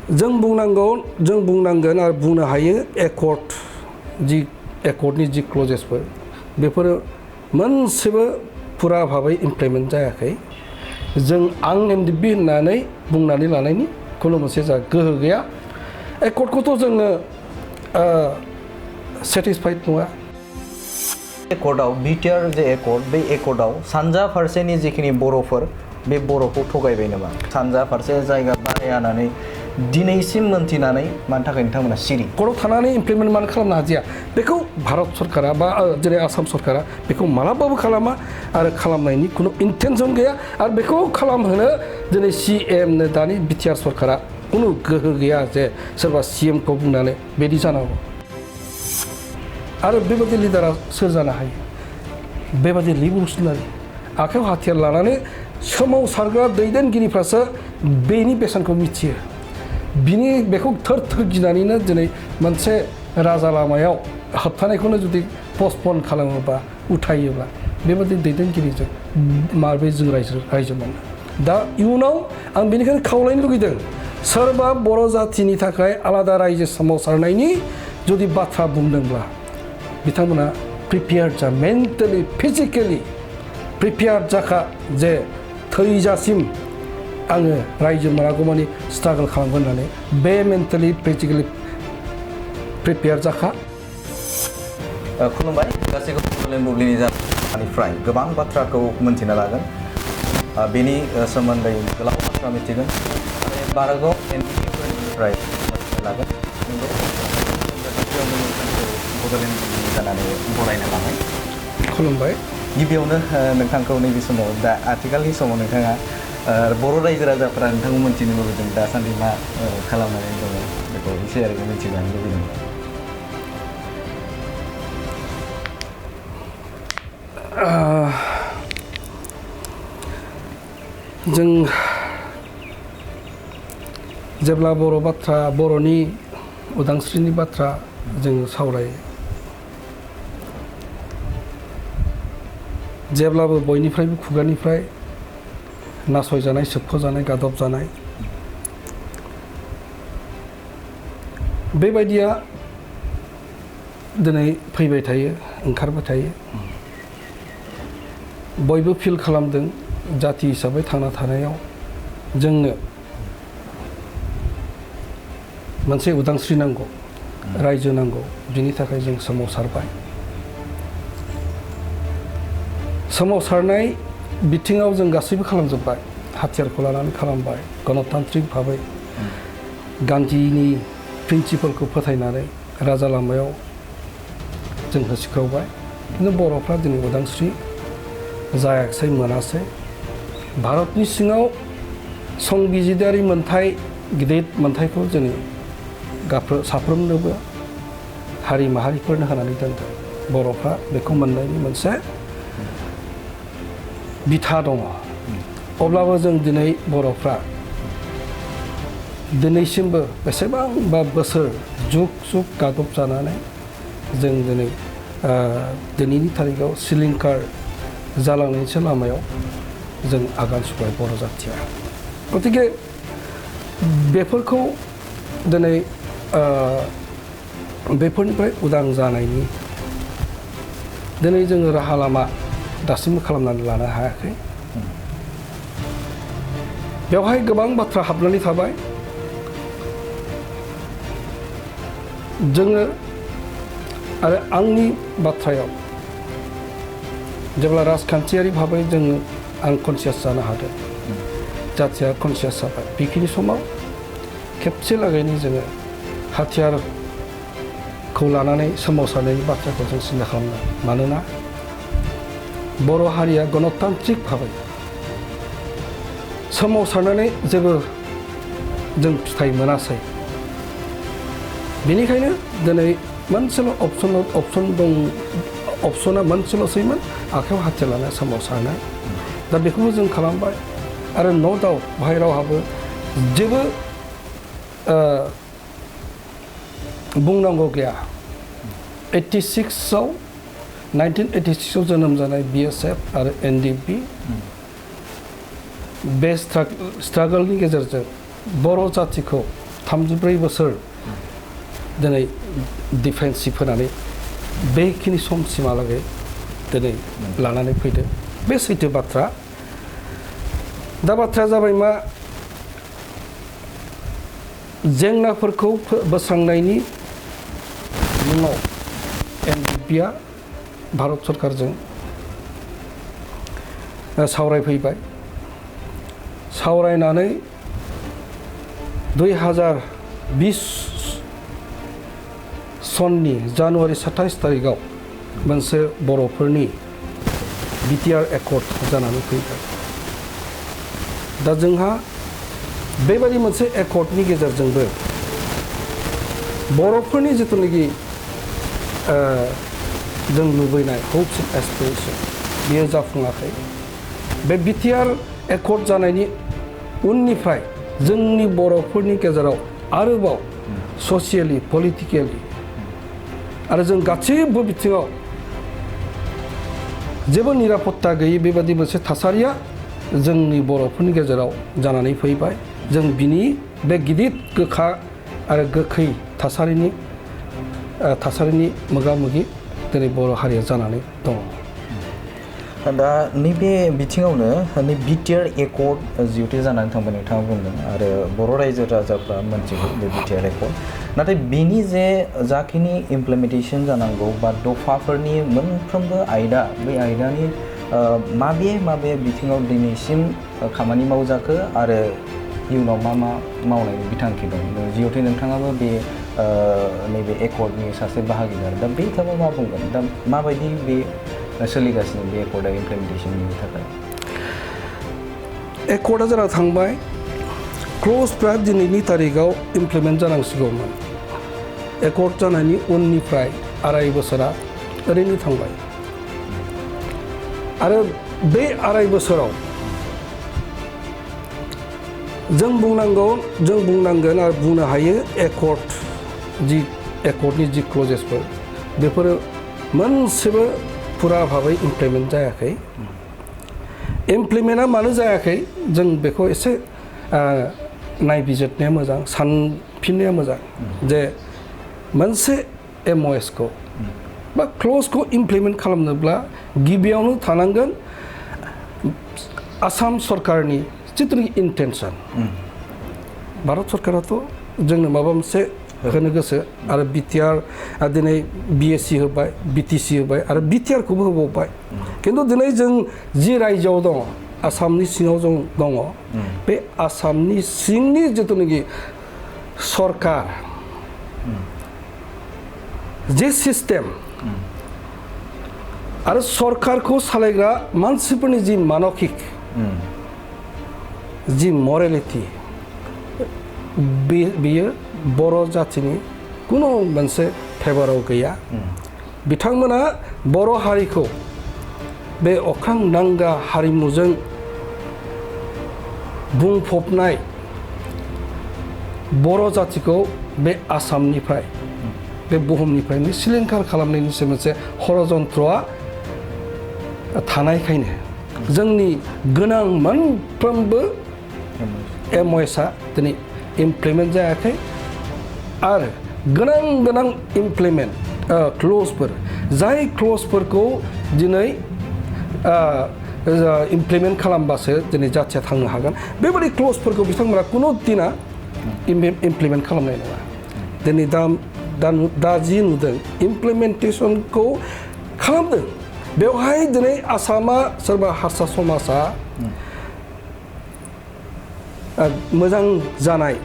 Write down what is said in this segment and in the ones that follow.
जों बुंनांगोन आरो बुंनो हायो एकर्डनि जि क्लजेसफोर बेफोरो मोनसेबो फुरा भाबै इमप्लिमेन्ट जायाखै जों आं NDFB होननानै बुंनानै लानायनि खुनु मोनसे गोहो गैया एकर्डखौथ' जोङो सेटिसफाइड नङा एकर्डआव बिटिआर जे एकर्ड बे एकर्डआव सानजा फारसेनि जिखिनि बर'फोर बे बर'खौ थगायबाय नामा सानजा फारसे जायगा बारायनानै दिनैसिम मोनथिनानै मानि थाखाय नोंथांमोना सिरि खराव थानानै इमप्लिमेन्ट मानो खालामनो हादिया बेखौ भारत सरकारा बा जेरै आसाम सरकारा बेखौ मालाबाबो खालामा आरो खालामनायनि खुनु इन्टेनसन गैया आरो बेखौ खालामहोनो दिनै CMनो दानि बिटिआर सरकारा खुनु गोहो गैया जे सोरबा CMखौ बुंनानै बेदि जानांगौ आरो बेबादि लिडारा सोर जानो हायो बेबादि रिभलिउसनारि आखायाव हाथियार लानानै सोमावसारग्रा दैदेनगिरिफ्रासो बेनि बेसेनखौ मिथियो बिनि बेखौ थोर थोर गिनानैनो दिनै मोनसे राजा लामायाव होबथानायखौनो जुदि पस्टपन खालामोबा उथायोब्ला बेबादि दैदेनगिरिजों माबोरै जों रायजो मोनो दा इयुनाव आं बेनिखायनो खावलायनो लुगैदों सोरबा बर' जाथिनि थाखाय आलादा रायजो सोमावसारनायनि जुदि बाथ्रा बुंदोंब्ला बिथांमोना प्रिपेयार जा मेन्टेलि फिजिकेलि प्रिपेयार जाखा जे थैजासिम आङो रायजो मोनागौमानि स्ट्रागल खालामगोन होननानै बे मेन्टेलि फिजिकेलि प्रिपेयार जाखा खुलुमबाय गासैबो बड'लेण्ड बुब्लिनि जानिफ्राय गोबां बाथ्राखौ मोनथिना लागोन बेनि सोमोन्दै गोलाव बाथ्रा मिथिगोन आरो बारगाव NDFBनिफ्राय मिथिना लागोन नंगौ बड'लेण्ड बुब्लिनि जानानै बरायनो लाबाय खुलुमबाय गिबियावनो नोंथांखौ नैबे समाव दा आथिखालनि समाव नोंथाङा बर' रायजो राजाफोरा नोंथांखौ मिथिनो लुबैदों दासान्दि मा खालामनानै दङ बेखौ एसे ओरैनो मिथिनो लुबैदों जों जेब्ला बर'नि उदांस्रिनि बाथ्रा जों सावरायो जेब्लाबो बयनिफ्रायबो खुगानिफ्राय नासयजानाय सोबख'जानाय गादबजानाय बेबायदिया दिनै फैबाय थायो ओंखारबाय थायो बयबो फिल खालामदों जाथि हिसाबै थांना थानायाव जोंनो मोनसे उदांस्रि नांगौ रायजो नांगौ बिनि थाखाय जों सोमावसारबाय सोमावसारनाय बिथिङाव जों गासैबो खालामजोब्बाय हाथियारखौ लानानै खालामबाय गणतान्त्रिक भाबै गान्धीनि प्रिन्सिपालखौ फोथायनानै राजा लामायाव जों होसिख्रावबाय खिन्थु बर'फ्रा दिनै उदांस्रि जायाखिसै मोनासै भारतनि सिङाव संबिजिदारि मोन्थाय गिदिर मोन्थायखौ जोंनि साफ्रोमनोबो हारि माहारिफोरनो होनानै दोनदों बर'फ्रा बेखौ मोननायनि मोनसे बिथा दङ अब्लाबो जों दिनै बर'फ्रा दिनैसिमबो बेसेबांबा बोसोर जुग गादब जानानै जों दिनै दिनैनि थारिखआव सिलिंखार जालांनायनिसो लामायाव जों आगान सुरबाय बर' जाथिया गतिके बेफोरखौ दिनै बेफोरनिफ्राय उदां जानायनि दिनै जोङो राहा लामा दासिमबो खालामनानै लानो हायाखै बेवहाय गोबां बाथ्रा हाबनानै थाबाय जोङो आरो आंनि बाथ्रायाव जेब्ला राजखान्थियारि भाबै जोङो आं कनसियास जानो हादों जाथिया कनसियास जाबाय बेखिनि समाव खेबसे लागैनो जोङो हाथियारखौ लानानै सोमावसारनायनि बाथ्राखौ जों सिन्था खालामदों मानोना बर' हारिया गणतान्त्रिक भाबै सोमावसारनानै जेबो जों फिथाइ मोनासै बेनिखायनो दिनै मोनसेल' अपसना मोनसेल'सैमोन आखायाव हाथियार लानाय सोमावसारनाय दा बेखौबो जों खालामबाय आरो न' डाउट बाहाय रावहाबो जेबो बुंनांगौ गैया 1986आव जोनोम जानाय BSF आरो NDFB बे स्ट्रागलनि गेजेरजों बर' जातिखौ 34 बोसोर दिनै डिफेन्सिभ होनानै बेखिनि समसिमहालागै दिनै लानानै फैदों बे सैथो बाथ्रा दा बाथ्राया जाबाय मा जेंनाफोरखौ बोस्रांनायनि मुङाव NDFBआ भारत सरकारजों सावरायफैबाय सावरायनानै 2020 सननि जानुवारि 27 तारिखआव मोनसे बर'फोरनि BTR एकर्ड जानानै फैबाय दा जोंहा बेबायदि मोनसे एकर्डनि गेजेरजोंबो बर'फोरनि जिथुनाखि जों लुबैनाय hopes and aspiration बेयो जाफुङाखै बे BTR एकर्ड जानायनि उननिफ्राय जोंनि बर'फोरनि गेजेराव आरोबाव ससियेलि पलिटिकेलि आरो जों गासैबो बिथिङाव जेबो निरापत्ता गैयै बेबादि मोनसे थासारिया जोंनि बर'फोरनि गेजेराव जानानै फैबाय जों बिनि बे गिदिर गोखा आरो गोखै थासारिनि मोगा-मोगि दिनै बर' हारिया जानानै दङ दा नैबे बिथिङावनो BTR एकर्ड जिहेतु जानानै थांबाय नोंथाङा बुंदों आरो बर' रायजो राजाफ्रा मोनथिगौ बे BTR एकर्ड नाथाय बेनि जे जाखिनि इमप्लिमेन्टेसन जानांगौ बा दफाफोरनि मोनफ्रोमबो आयदा बे आयदानि माबे बिथिङाव दिनैसिम खामानि मावजाखो आरो इयुनाव मा मावनायनि बिथांखि दं जिहेतु नोंथाङाबो बे नैबे एकर्डनि सासे बाहागिदार दा बे हिसाबाव मा बुंगोन दा माबायदि बे सोलिगासिनो बे एकर्डआ इमप्लिमेन्टेसननि थाखाय एकर्डआ जाना थांबाय क्ल'जफ्रा दिनैनि तारिखआव इमप्लिमेन्ट जानांसिगौमोन एकर्ड जानायनि उननिफ्राय 2.5 बोसोरा ओरैनो थांबाय आरो बे 2.5 बोसोराव जों बुंनांगोन आरो बुंनो हायो एकर्डनि जि क्लजेसफोर बेफोरो मोनसेबो फुरा भाबै इमप्लिमेन्ट जायाखै इमप्लिमेन्टआ मानो जायाखै जों बेखौ एसे नायबिजिरनाया मोजां सानफिननाया मोजां जे मोनसे MOS खौ बा क्लजखौ इमप्लिमेन्ट खालामनोब्ला गिबियावनो थानांगोन आसाम सरकारनि जिथुनाखि इन्टेनसन भारत सरकाराथ' जोंनो माबा मोनसे होनो गोसो आरो BTR दिनै BSc होबाय BTC होबाय आरो BTR खौबो होबावबाय खिन्थु दिनै जों जि रायजोआव दङ आसामनि सिङाव जों दङ बे आसामनि सिंनि जिथुनाखि सरकार जे सिस्टेम आरो सरकारखौ सालायग्रा मानसिफोरनि जि मानसिक जि मरेलिटि बेयो बर' जातिनि कुनु मोनसे फेभाराव गैया बिथांमोना बर' हारिखौ बे अख्रां नांगा हारिमुजों बुंफबनाय बर' जातिखौ बे आसामनिफ्राय बे बुहुमनिफ्रायनो सिलिंखार खालामनायनि मोनसे षड़यन्त्रआ थानायखायनो जोंनि गोनां मोनफ्रोमबो MOSआ दिनै इमप्लिमेन्ट जायाखै आरो गोनां इमप्लिमेन्ट क्लजफोर जाय क्लजफोरखौ दिनै इमप्लिमेन्ट खालामबासो दिनै जाथिया थांनो हागोन बेबायदि क्लजफोरखौ बिथांमोना कुनु दिना इमप्लिमेन्ट खालामनाय नङा दिनै दा जि नुदों इमप्लिमेन्टेसनखौ खालामदों बेवहाय दिनै आसामा सोरबा हारसा समाजा मोजां जानाय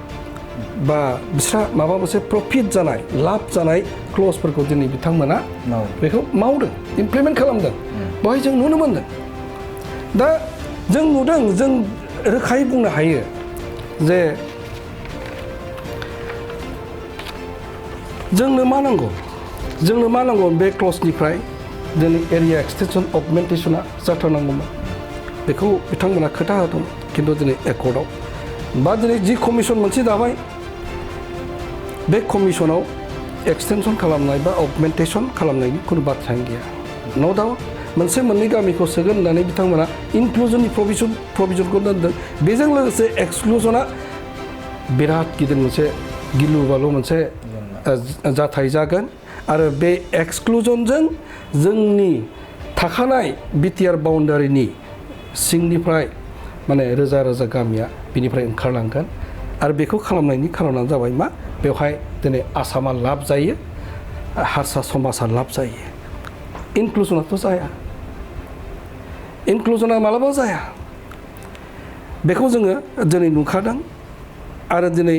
बा बिस्रा माबा मोनसे प्रफिट जानाय लाब जानाय क्लजफोरखौ दिनै बिथांमोना बेखौ मावदों इमप्लिमेन्ट खालामदों बेवहाय जों नुनो मोनदों दा जों नुदों जों रोखायै बुंनो हायो जे जोंनो मा नांगौ बे क्लजनिफ्राय दिनै एरिया एक्सटेनसन अगमेन्टेसना जाथारनांगौमोन बेखौ बिथांमोना खोथा होदों खिन्थु दिनै एकर्डआव बा दिनै जि कमिसन मोनसे दाबाय बे कमिसनाव एक्सटेनसन खालामनाय बा अगमेन्टेसन खालामनायनि खुनु बाथ्रायानो गैया न' डाउट मोनसे मोननै गामिखौ सोगोन होननानै बिथांमोना इनक्लुजननि प्रभिजनखौ दोनदों बेजों लोगोसे एक्सक्लुजनआ बिराद गिदिर मोनसे गिलु बालु मोनसे जाथाय जागोन आरो बे एक्सक्लुजनजों जोंनि थाखानाय बिटिआर बाउन्डारिनि सिंनिफ्राय माने रोजा रोजा गामिया बिनिफ्राय ओंखारलांगोन आरो बेखौ खालामनायनि खारनानो जाबाय मा बेवहाय दिनै आसामा लाब जायो हारसा समाजा लाब जायो इनक्लुजनाथ' जाया इनक्लुजना मालाबा जाया बेखौ जोङो दिनै नुखादों आरो दिनै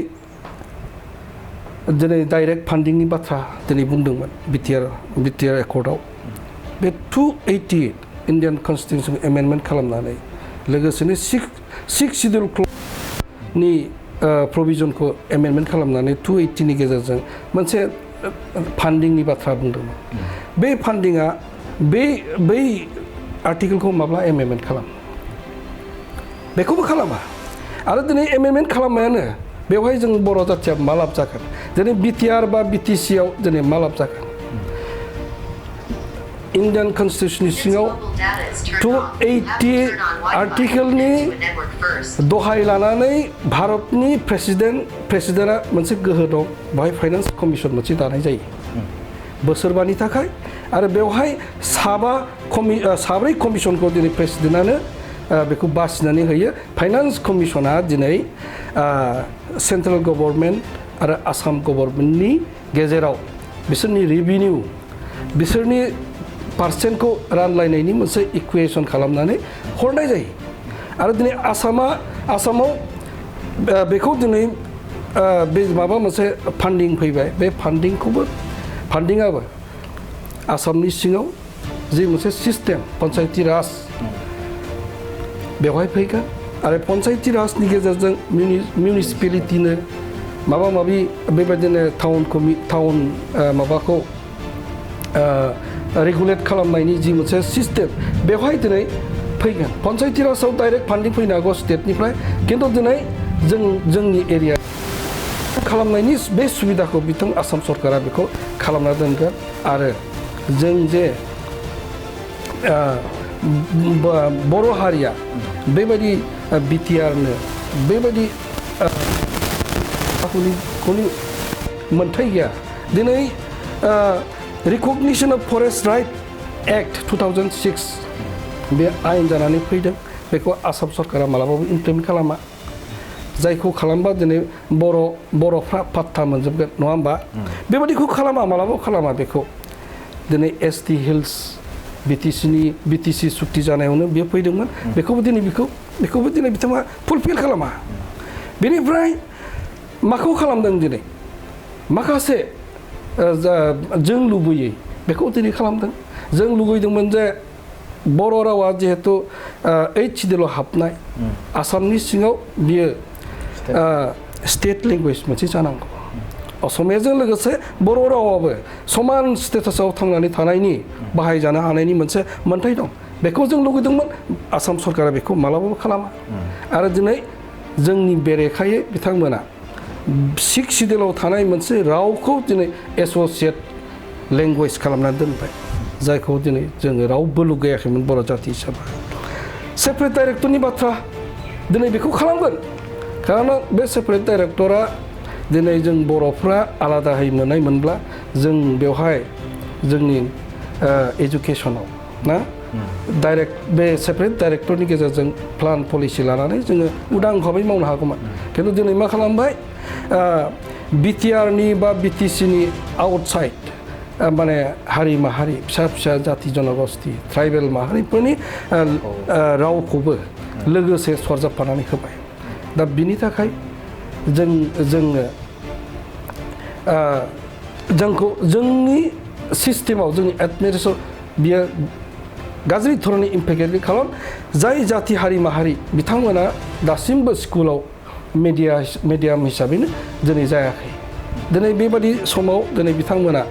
डाइरेक्ट फान्डिंनि बाथ्रा दिनै बुंदोंमोन बिटिआर एकर्डआव बे 288 इन्डियान कन्स्टिटिउसन एमेन्डमेन्ट खालामनानै लोगोसेनो सिक्स सिडिउल क्लजनि प्रभिजनखौ एमेन्डमेन्ट खालामनानै 280 नि गेजेरजों मोनसे फान्डिंनि बाथ्रा बुंदोंमोन बे फान्डिंआ बै आर्टिकेलखौ माब्ला एमेन्डमेन्ट खालाम बेखौबो खालामा आरो दिनै एमेन्डमेन्ट खालामनायानो बेवहाय जों बर' जाथिया मा लाब जागोन दिनै बिटिआर बा बिटिसिआव दिनै मा लाब जागोन इन्डियान कन्स्टिटिउसननि सिङाव 280 आर्टिकेलनि दहाय लानानै भारतनि प्रेसिडेन्टआ मोनसे गोहो दं बेवहाय फाइनान्स कमिसन मोनसे दानाय जायो बोसोरबानि थाखाय आरो बेवहाय साब्रै कमिसनखौ दिनै प्रेसिडेन्टआनो बेखौ बासिनानै होयो फाइनान्स कमिसना दिनै सेन्ट्रेल गभर्नमेन्ट आरो आसाम गभर्नमेन्टनि गेजेराव बिसोरनि रेभिनिउ बिसोरनि पार्सेन्टखौ रानलायनायनि मोनसे इकुवेसन खालामनानै हरनाय जायो आरो दिनै आसामाव बेखौ दिनै बे माबा मोनसे फान्डिं फैबाय बे फान्डिंआबो आसामनि सिङाव जि मोनसे सिस्टेम पन्चायती राज बेवहाय फैगोन आरो पन्चायती राजनि गेजेरजों मिउनिसिपेलिटिनो माबा माबि बेबायदिनो टाउन माबाखौ रेगुलेट खालामनायनि जि मोनसे सिस्टेम बेवहाय दिनै फैगोन पन्चायती राजाव डाइरेक्ट फान्डिं फैनो हागौ स्टेटनिफ्राय खिन्थु दिनै जोंनि एरिया खालामनायनि बे सुबिदाखौ बिथां आसाम सरकारा बेखौ खालामना दोनगोन आरो जों जे बर' हारिया बेबायदि बिटिआरनो बेबायदि मोन्थाय गैया दिनै recognition of forest right act 2006 बे आयेन जानानै फैदों बेखौ आसाम सरकारा मालाबाबो इमप्लिमेन्ट खालामा जायखौ खालामबा दिनै बर'फ्रा पात्ता मोनजोबगोन नङा होमबा बेबायदिखौ खालामा मालाबाबो खालामा बेखौ दिनै एसटि हिल्स बिटिसि सुक्ति जानायावनो बेयो फैदोंमोन बेखौबो दिनै बिथाङा फुलफिल खालामा बेनिफ्राय माखौ खालामदों दिनै माखासे जों लुबैयै बेखौ दिनै खालामदों जों लुबैदोंमोन जे बर' रावा जिहेतु 8 सिडिउलाव हाबनाय आसामनि सिङाव बियो स्टेट लेंगुवेज मोनसे जानांगौ असमियाजों लोगोसे बर' रावाबो समान स्टेटासाव थांनानै थानायनि बाहायजानो हानायनि मोनसे मोन्थाय दं बेखौ जों लुगैदोंमोन आसाम सरकारा बेखौ मालाबाबो खालामा आरो दिनै जोंनि बेरेखायै बिथांमोना 6 सिडिउलाव थानाय मोनसे रावखौ दिनै एस'सियेट लेंगुवेज खालामनानै दोनबाय जायखौ दिनै जोङो रावबो लुगैयाखैमोन बर' जाति हिसाबै सेपारेट डाइरेक्टरनि बाथ्रा दिनै बेखौ खालामगोन खारन बे सेपारेट डाइरेक्टरा दिनै जों बर'फ्रा आलादायै मोनब्ला जों बेवहाय जोंनि एजुकेसनाव ना डाइरेक्ट बे सेपारेट डाइरेक्टरनि गेजेरजों प्लान पलिसि लानानै जोङो उदां भाबै मावनो हागौमोन खिन्थु दिनै मा खालामबाय बिटिआरनि बा बिटिसिनि आउटसाइड माने हारि माहारि फिसा जाति जनगोष्ठी ट्राइबेल माहारिफोरनि रावखौबो लोगोसे सरजाबफानानै होबाय दा बिनि थाखाय जोंखौ जोंनि सिस्टेमाव जोंनि एडमिनिस्ट्रेसन बियो गाज्रि धरननि इम्पेक्ट खालाम जाय जाति हारि माहारि बिथांमोना दासिमबो स्कुलाव मिडियाम हिसाबैनो दिनै जायाखै दिनै बेबादि समाव दिनै बिथांमोना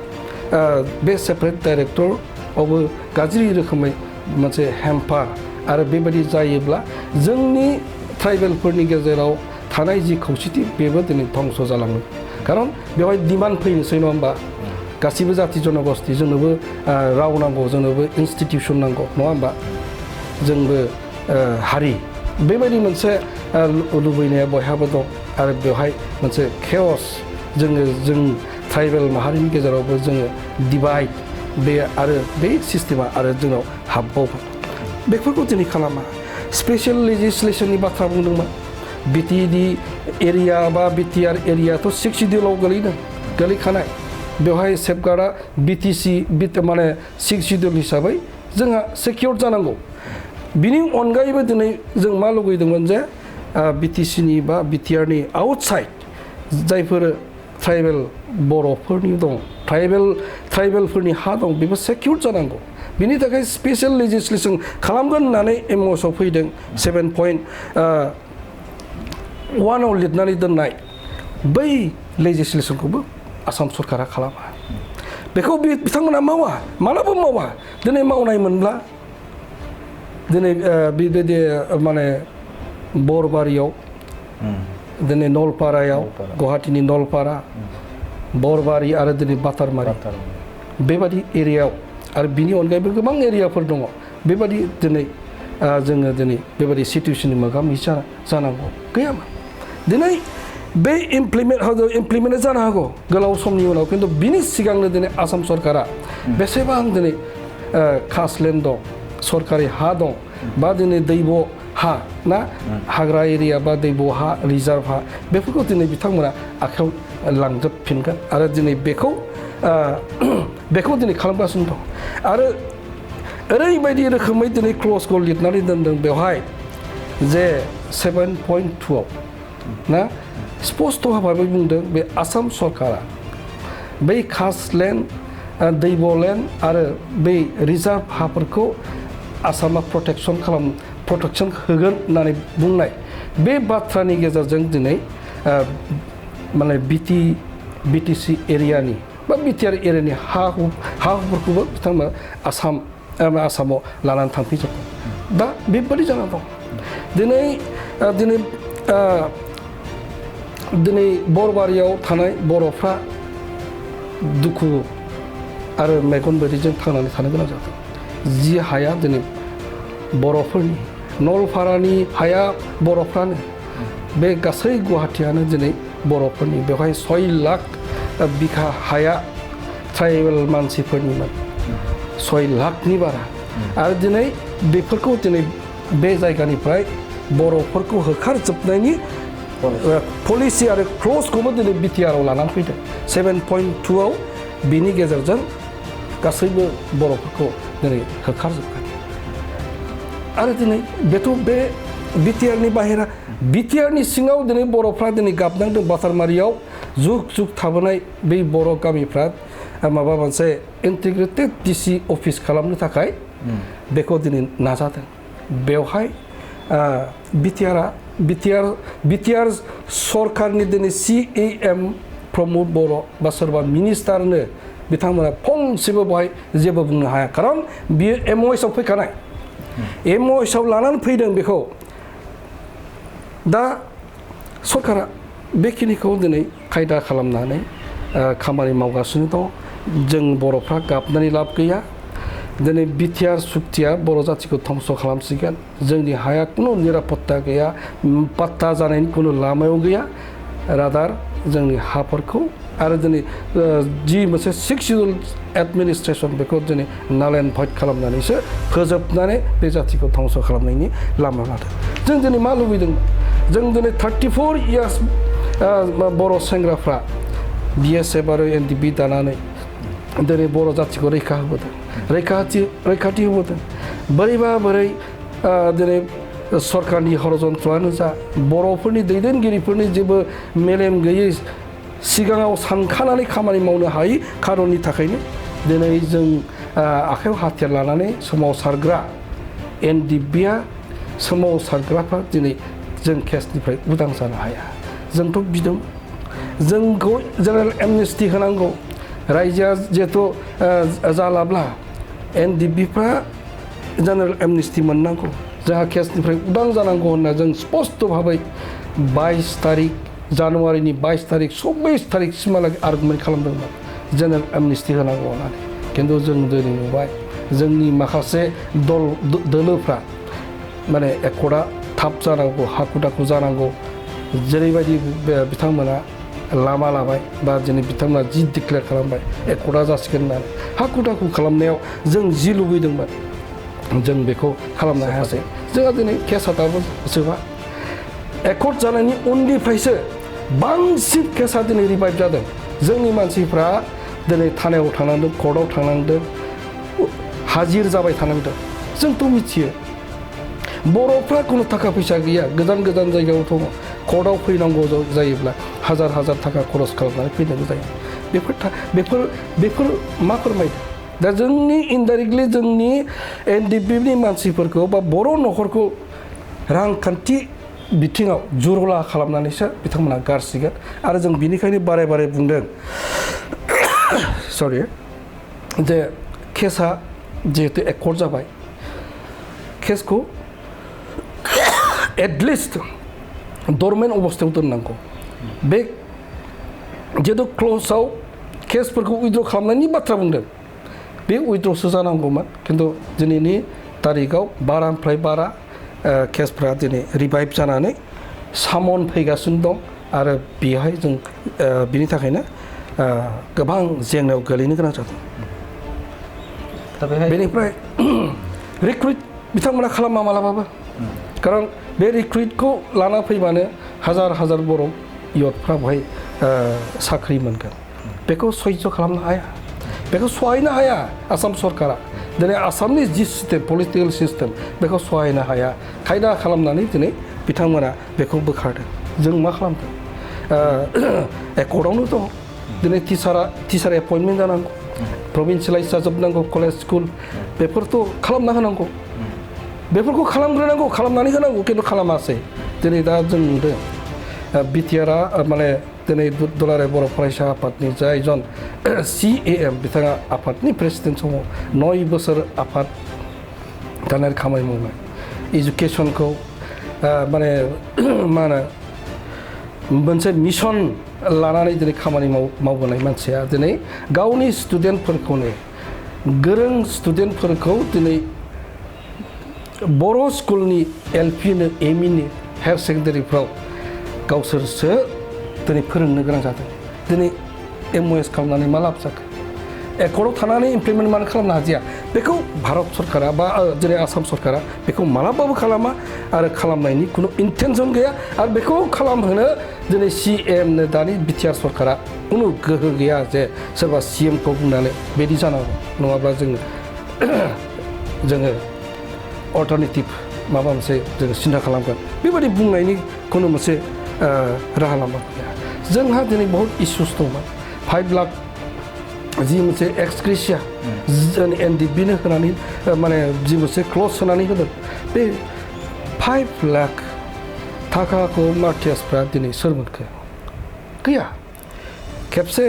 बे सेपारेट डाइरेक्टरावबो गाज्रि रोखोमै मोनसे हेम्पार आरो बेबायदि जायोब्ला जोंनि ट्राइबेलफोरनि गेजेराव थानाय जि खौसेथि बेबो दिनै धंस जालाङो खारन बेवहाय डिमान्ड फैनोसै नङा होमबा गासिबो जाति जनगोष्ठी जोंनोबो राव नांगौ जोंनोबो इन्स्टिटिउसन नांगौ नङा होमबा जोंबो हारि बेबायदि मोनसे लुबैनाया बयहाबो दं आरो बेवहाय मोनसे केअस जों ट्राइबेल माहारिनि गेजेरावबो जोङो डिभाइड बे आरो बे सिस्टेमा आरो जोंनाव हाबबावबाय बेफोरखौ दिनै खालामा स्पेशल लेजिस्लेशननि बाथ्रा बुंदोंमोन बिटिएडि एरिया बा बिटिआर एरियाथ' 6 शिडिउलाव गोलैखानाय बेवहाय सेफगार्डआ बिटिसि माने 6 शिडिउल हिसाबै जोंहा सिकिउर जानांगौ बिनि अनगायैबो दिनै जों मा लुगैदोंमोन जे बिटिसिनि बा बिटिआरनि आउटसाइड जायफोर ट्राइबेल बर'फोरनि दं ट्राइबेलफोरनि हा दं बेबो सिकिउर जानांगौ बिनि थाखाय स्पेशल लेजिस्लेशन खालामगोन होननानै एमअएसआव फैदों 7.1आव लिरनानै दोननाय बै लेजिस्लेशनखौबो आसाम सरकारा खालामा बेखौ बिथांमोना मावा मालाबा मावा दिनै मावनाय मोनब्ला दिनै बेबायदि माने बरबारियाव दिनै नलपारायाव गुवाहाटीनि नलपारा बरबारि आरो दिनै बातारमारि बेबादि एरियायाव आरो बिनि अनगायैबो गोबां एरियाफोर दङ बेबादि दिनै जोङो दिनै बेबादि सिटुएसननि मोगा मोगि जानांगौ गैयामोन दिनै बे इमप्लिमेन्ट जानो हागौ गोलाव समनि उनाव खिन्थु बिनि सिगांनो दिनै आसाम सरकारा बेसेबां दिनै खासलेन्ड दं सरकारि हा दं बा दिनै दैब हा ना हाग्रा एरिया बा दैब हा रिजार्भ हा बेफोरखौ दिनै बिथांमोना आखायाव लांजोबफिनगोन आरो दिनै बेखौ दिनै खालामगासिनो दं आरो ओरैबायदि रोखोमै दिनै क्लजखौ लिरनानै दोनदों बेवहाय जे 7.2आव ना स्पष्ट भाबै बुंदों बे आसाम सरकारा बै खासलेन्ड दैबलेन्ड आरो बै रिजार्भ हाफोरखौ आसामा प्रटेक्शन होगोन होननानै बुंनाय बे बाथ्रानि गेजेरजों दिनै माने बिटिसि एरियानि बा बिटिआर एरियानि हा हुफोरखौबो बिथांमोना आसामाव लानानै थांफिनजोबदों दा बेबादि जाना दं दिनै बरबारियाव थानाय बर'फ्रा दुखु आरो मेगन मोदैजों थांनानै थानो गोनां जादों जि हाया दिनै बर'फोरनि नलपारानि हाया बर'फ्रानो बे गासै गुवाहाटीयानो दिनै बर'फोरनि बेवहाय 6 लाख बिघा हाया ट्राइबेल मानसिफोरनिमोन 6 लाखनि बारा आरो दिनै बेफोरखौ दिनै बे जायगानिफ्राय बर'फोरखौ होखारजोबनायनि पलिसि आरो क्लजखौबो दिनै बिटिआरआव लानानै फैदों 7.2आव बिनि गेजेरजों गासैबो बर'फोरखौ दिनै होखारजोबगोन आरो दिनै बेथ' बे बिटिआरनि बाहेरा बिटिआरनि सिङाव दिनै बर'फ्रा दिनै गाबनांदों बातारमारियाव जुग थाबोनाय बै बर' गामिफ्रा माबा मोनसे इन्टिग्रेटेड डिसि अफिस खालामनो थाखाय बेखौ दिनै नाजादों बेवहाय बिटिआर सरकारनि दिनै CAM प्रमद बर' बा सोरबा मिनिस्टारनो बिथांमोना फंसेबो बेवहाय जेबो बुंनो हाया खारन बियो MOSआव फैखानाय MOSआव लानानै फैदों बेखौ दा सरकारा बेखिनिखौ दिनै खायदा खालामनानै खामानि मावगासिनो दं जों बर'फ्रा गाबनानै लाब गैया दिनै बिटिआर सुक्तिया बर' जातिखौ धंस खालामसिगोन जोंनि हाया कुनु निरापत्ता गैया पात्ता जानायनि कुनु लामायाव गैया रादार जोंनि हाफोरखौ आरो दिनै जि मोनसे 6 शिडिउल एडमिनिस्ट्रेशन बेखौ दिनै नाल एन्ड भइड खालामनानैसो फोजोबनानै बे जातिखौ धंस खालामनायनि लामायाव लादों जों दिनै मा लुबैदों जों दिनै 34 इयार्स बर' सेंग्राफ्रा BSF आरो NDFB दानानै दिनै बर' जातिखौ रैखाथि होबोदों बोरैबा बोरै दिनै सरकारनि हरजन्त्रआनो जा बर'फोरनि दैदेनगिरिफोरनि जेबो मेलेम गैयै सिगाङाव सानखानानै खामानि मावनो हायै खारननि थाखायनो दिनै जों आखायाव हाथियार लानानै सोमावसारग्रा NDFBआ सोमावसारग्राफ्रा दिनै जों केसनिफ्राय उदां जानो हाया जोंथ' बिदों जोंखौ जेनेरेल एमनेस्टि होनांगौ रायजोआ जिहेथु जालाब्ला NDFBफ्रा जेनेरेल एमनेस्टि मोननांगौ जोंहा केसनिफ्राय उदां जानांगौ होनना जों स्पष्ट भाबै 22 तारिख जानुवारिनि 22 तारिख 24 तारिखसिमहालागै आर्गुमेन्ट खालामदोंमोन जेनेरेल एमनेस्टि होनांगौ होननानै खिन्थु जों दिनै नुबाय जोंनि माखासे दोलोफ्रा माने एकर्डआ थाब जानांगौ हाखु दाखु जानांगौ जेरैबायदि बिथांमोना लामा लाबाय बा दिनै बिथांमोना जि डिक्लेयार खालामबाय एकर्डआ जासिगोन होननानै हाखु दाखु खालामनायाव जों जि लुबैदोंमोन जों बेखौ खालामनो हायासै जोंहा दिनै केसआ दाबो जोबा एकर्ड जानायनि उननिफ्रायसो बांसिन केसआ दिनै रिभाइभ जादों जोंनि मानसिफ्रा दिनै थानायाव थांनांदों कर्टआव थांनांदों हाजिर जाबाय थानांदों जोंथ' मिथियो बर'फ्रा खुनु थाखा फैसा गैया गोजान गोजान जायगायाव दङ कर्टआव फैनांगौ जायोब्ला हाजार हाजार थाखा खरस खालामनानै फैनांगौ जायो बेफोर मा फोरमायदों दा जोंनि इनडाइरेक्टलि जोंनि NDFB मानसिफोरखौ बा बर' न'खरखौ रांखान्थि बिथिङाव जुरला खालामनानैसो बिथांमोना गारसिगोन आरो जों बिनिखायनो बारे बारे बुंदों सरि जे केसआ जिहेतु एकर्ड जाबाय केसखौ एटलिस्ट डरमेन्ट अबस्थायाव दोननांगौ बे जिहेतु क्ल'जआव केसफोरखौ उइथड्र खालामनायनि बाथ्रा बुंदों बे उइथड्रसो जानांगौमोन खिन्थु दिनैनि तारिखाव बारानिफ्राय बारा केसफ्रा दिनै रिभाइभ जानानै सामन फैगासिनो दं आरो बेहाय जों बिनि थाखायनो गोबां जेंनायाव गोलैनो गोनां जादों बेनिफ्राय रिक्रुइट बिथांमोना खालामा मालाबाबो खारन बे रिक्रुइटखौ लाना फैबानो हाजार हाजार बर' इयुथफ्रा बेवहाय साख्रि मोनगोन बेखौ सह्य खालामनो हाया बेखौ सहायनो हाया आसाम सरकारा दिनै आसामनि जि सिस्टेम पलिटिकेल सिस्टेम बेखौ सहायनो हाया खायदा खालामनानै दिनै बिथांमोना बेखौ बोखारदों जों मा खालामदों एकर्डआवनो दं दिनै टिचार एपइन्टमेन्ट जानांगौ प्रभिन्सियेलाइज जाजोबनांगौ कलेज स्कुल बेफोरथ' खालामना होनांगौ बेफोरखौ खालामग्रोनांगौ खालामनानै होनांगौ खिन्थु खालामासै दिनै दा जों नुदों बिटिआरआ माने दिनै दुलाराय बर' फरायसा आफादनि जायजन CAM बिथाङा आफादनि प्रेसिडेन्ट समाव 9 बोसोर आफाद दानाय खामानि मावनाय एजुकेसनखौ माने मा होनो मोनसे मिशन लानानै दिनै खामानि मावबोनाय मानसिया दिनै गावनि स्टुडेन्टफोरखौनो गोरों स्टुडेन्टफोरखौ दिनै बर' स्कुलनि LPनो MEनि हायार सेकेन्डारिफ्राव गावसोरसो दिनै फोरोंनो गोनां जादों दिनै MOS खालामनानै मा लाब जाखो एकर्डआव थानानै इमप्लिमेन्ट मानो खालामनो हादिया बेखौ भारत सरकारा बा जेरै आसाम सरकारा बेखौ मालाबाबो खालामा आरो खालामनायनि खुनु इन्टेनसन गैया आरो बेखौ खालामहोनो दिनै CMनो दानि बिटिआर सरकारा खुनु गोहो गैया जे सोरबा CMखौ बुंनानै बिदि जानांगौ नङाब्ला जोङो अल्टारनेटिभ माबा मोनसे जोङो सिन्था खालामगोन बेबायदि बुंनायनि खुनु मोनसे राहा लामा गैया जोंहा दिनै बहुत इस्युस दंमोन 5 लाख जि मोनसे एक्सक्रेसिया जों NDFBनो होनानै माने जि मोनसे क्ल'ज होनानै होदों बे 5 लाख थाखाखौ मार्टियासफ्रा दिनै सोर मोनखो गैया खेबसे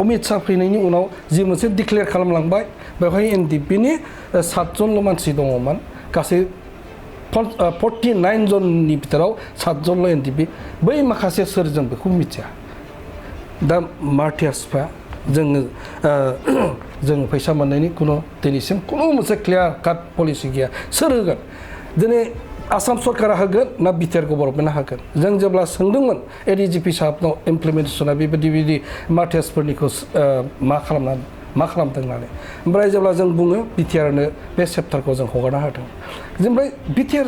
अमित शाह फैनायनि उनाव जि मोनसे डिक्लेयार खालामलांबाय बेवहाय NDFBनि 7 जनल' मानसि दङमोन गासै 49 जननि बिथोराव 7 जनल' NDFB बै माखासे सोर जों बेखौ मिथिया दा मार्टियासफ्रा जोङो फैसा मोननायनि खुनु दिनैसिम खुनु मोनसे क्लियार काट पलिसि गैया सोर होगोन दिनै आसाम सरकारा होगोन ना बिटिआर गभर्नमेन्टआ होगोन जों जेब्ला सोंदोंमोन ADGP साहबनाव इमप्लिमेन्टेसना बेबायदि मार्टियासफोरनिखौ मा खालामदों होननानै ओमफ्राय जेब्ला जों बुङो बिटिआरनो बे चेप्टारखौ जों हगारना होदों ओमफ्राय बिटिआर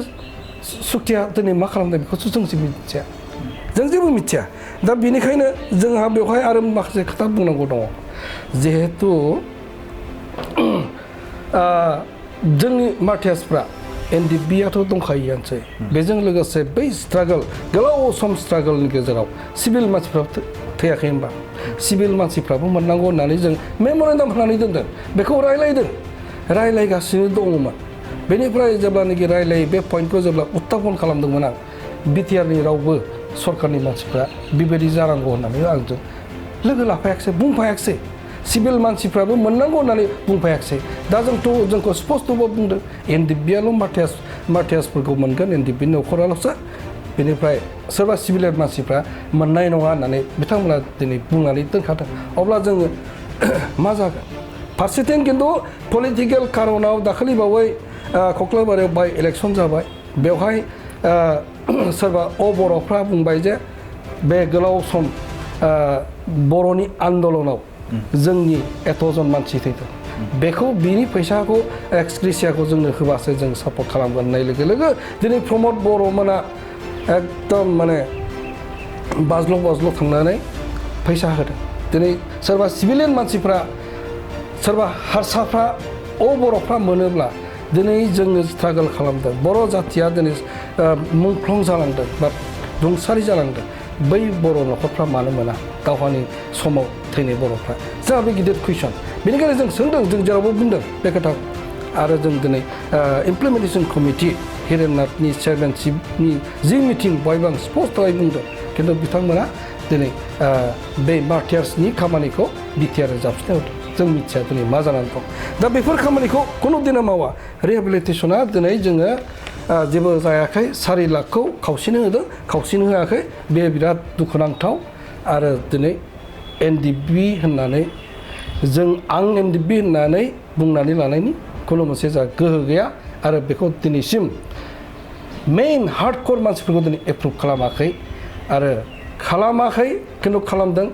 सुक्तिया दिनै मा खालामदों बेखौसो जों मिथिया जों जेबो मिथिया दा बेनिखायनो जोंहा बेवहाय आरो माखासे खोथा बुंनांगौ दङ जिहेतु जोंनि मार्टियासफ्रा NDFBआथ' दंखायोआनोसै बेजों लोगोसे बै स्ट्रागल गोलाव सम स्ट्रागलनि गेजेराव सिभिल मानसिफ्राबो थैयाखै होनबा सिभिल मानसिफ्राबो मोननांगौ होननानै जों मेम'रेन्डाम होनानै दोनदों बेखौ रायलायगासिनो दङमोन बेनिफ्राय जेब्लानाखि रायलायो बे पइन्टखौ जेब्ला उत्थापन खालामदोंमोन आं बिटिआरनि रावबो सरकारनि मानसिफ्रा बेबायदि जानांगौ होननानै आंजों लोगो लाफायाखिसै बुंफायाखिसै सिभिल मानसिफ्राबो मोननांगौ होननानै बुंफायाखिसै दा जोंखौ स्पष्टबो बुंदों NDFBआल' मार्टियासफोरखौ मोनगोन NDFBनि न'खराल'सो बेनिफ्राय सोरबा सिभिल मानसिफ्रा मोननाय नङा होननानै बिथांमोना दिनै बुंनानै दोनखादों अब्ला जोङो मा जागोन फारसेथिं खिन्थु पलिटिकेल कारनाव दाखालिबावै कक्लाबारियाव बाय इलेक्सन जाबाय बेवहाय सोरबा बर'फ्रा बुंबाय जे बे गोलाव सम बर'नि आन्दलनाव जोंनि एतजन मानसि थैदों बेखौ बिनि फैसाखौ एक्सग्रेसियाखौ जोंनो होबासो जों सापर्ट खालामगोन होननाय लोगो लोगो दिनै प्रमद बर'मोना एकदम माने बाज्ल' थांनानै फैसा होदों दिनै सोरबा सिभिलियन मानसिफ्रा सोरबा हारसाफ्रा बर'फ्रा मोनोब्ला दिनै जोङो स्ट्रागल खालामदों बर' जाथिया दिनै मुंख्लं जालांदों बा रुंसारि जालांदों बै बर' न'खरफ्रा मानो मोना दावहानि समाव थैनाय बर'फ्रा जोंहा बे गिदिर कुइसन बेनिखायनो जों सोंदों जों जेरावबो बुंदों बे खोथाखौ आरो जों दिनै इमप्लिमेन्टेसन कमिटि हिरेननाथनि चेयारमेनशिपनि जि मिटिं बयबो आं स्पष्टयै बुंदों खिन्थु बिथांमोना दिनै बे मार्टियार्सनि खामानिखौ बिटिआर जाबसिनना होदों जों मिथिया दिनै मा जानानै दं दा बेफोर खामानिखौ खुनु दिना मावा रिहेबिलिटेसना दिनै जोङो जेबो जायाखै 4 लाखखौ खावसेनो होदों खावसेनो होआखै बे बिराद दुखुनांथाव आरो दिनै एनडिएफबि होननानै आं एनडिएफबि होननानै बुंनानै लानायनि खुनु मोनसे जा गोहो गैया आरो बेखौ दिनैसिम मेइन हार्डक'र मानसिफोरखौ दिनै एप्रुभ खालामाखै आरो खालामाखै खिन्थु खालामदों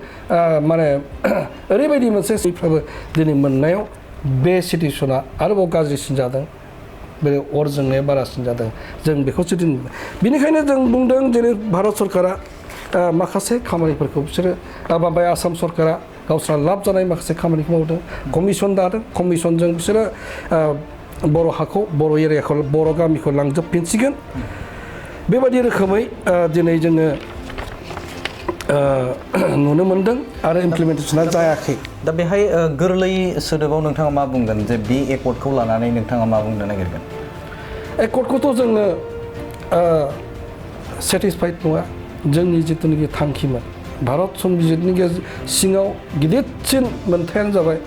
माने ओरैबायदि मोनसे फ्राबो दिनै मोननायाव बे सिटुएसना आरोबाव गाज्रिसिन जादों बे अर जोंनाया बारासिन जादों जों बेखौसो दिन बेनिखायनो जों बुंदों जेरै भारत सरकारा माखासे खामानिफोरखौ बिसोरो माबाया आसाम सरकारा गावस्रा लाब जानाय माखासे खामानिखौ मावदों कमिसन दादों कमिसनजों बिसोरो बर' हाखौ बर' एरियाखौ बर' गामिखौ लांजोबफिनसिगोन बेबायदि रोखोमै दिनै जोङो नुनो मोनदों आरो इमप्लिमेन्टेसना जायाखै दा बेहाय गोरलै सोदोबाव नोंथाङा मा बुंगोन जे बे एकर्डखौ लानानै नोंथाङा मा बुंनो नागिरगोन एकर्डखौथ' जोङो सेटिसफाइड नङा जोंनि जिथुनाखि थांखिमोन भारत संबिजितनि सिङाव गिदिरसिन मोनथायानो जाबाय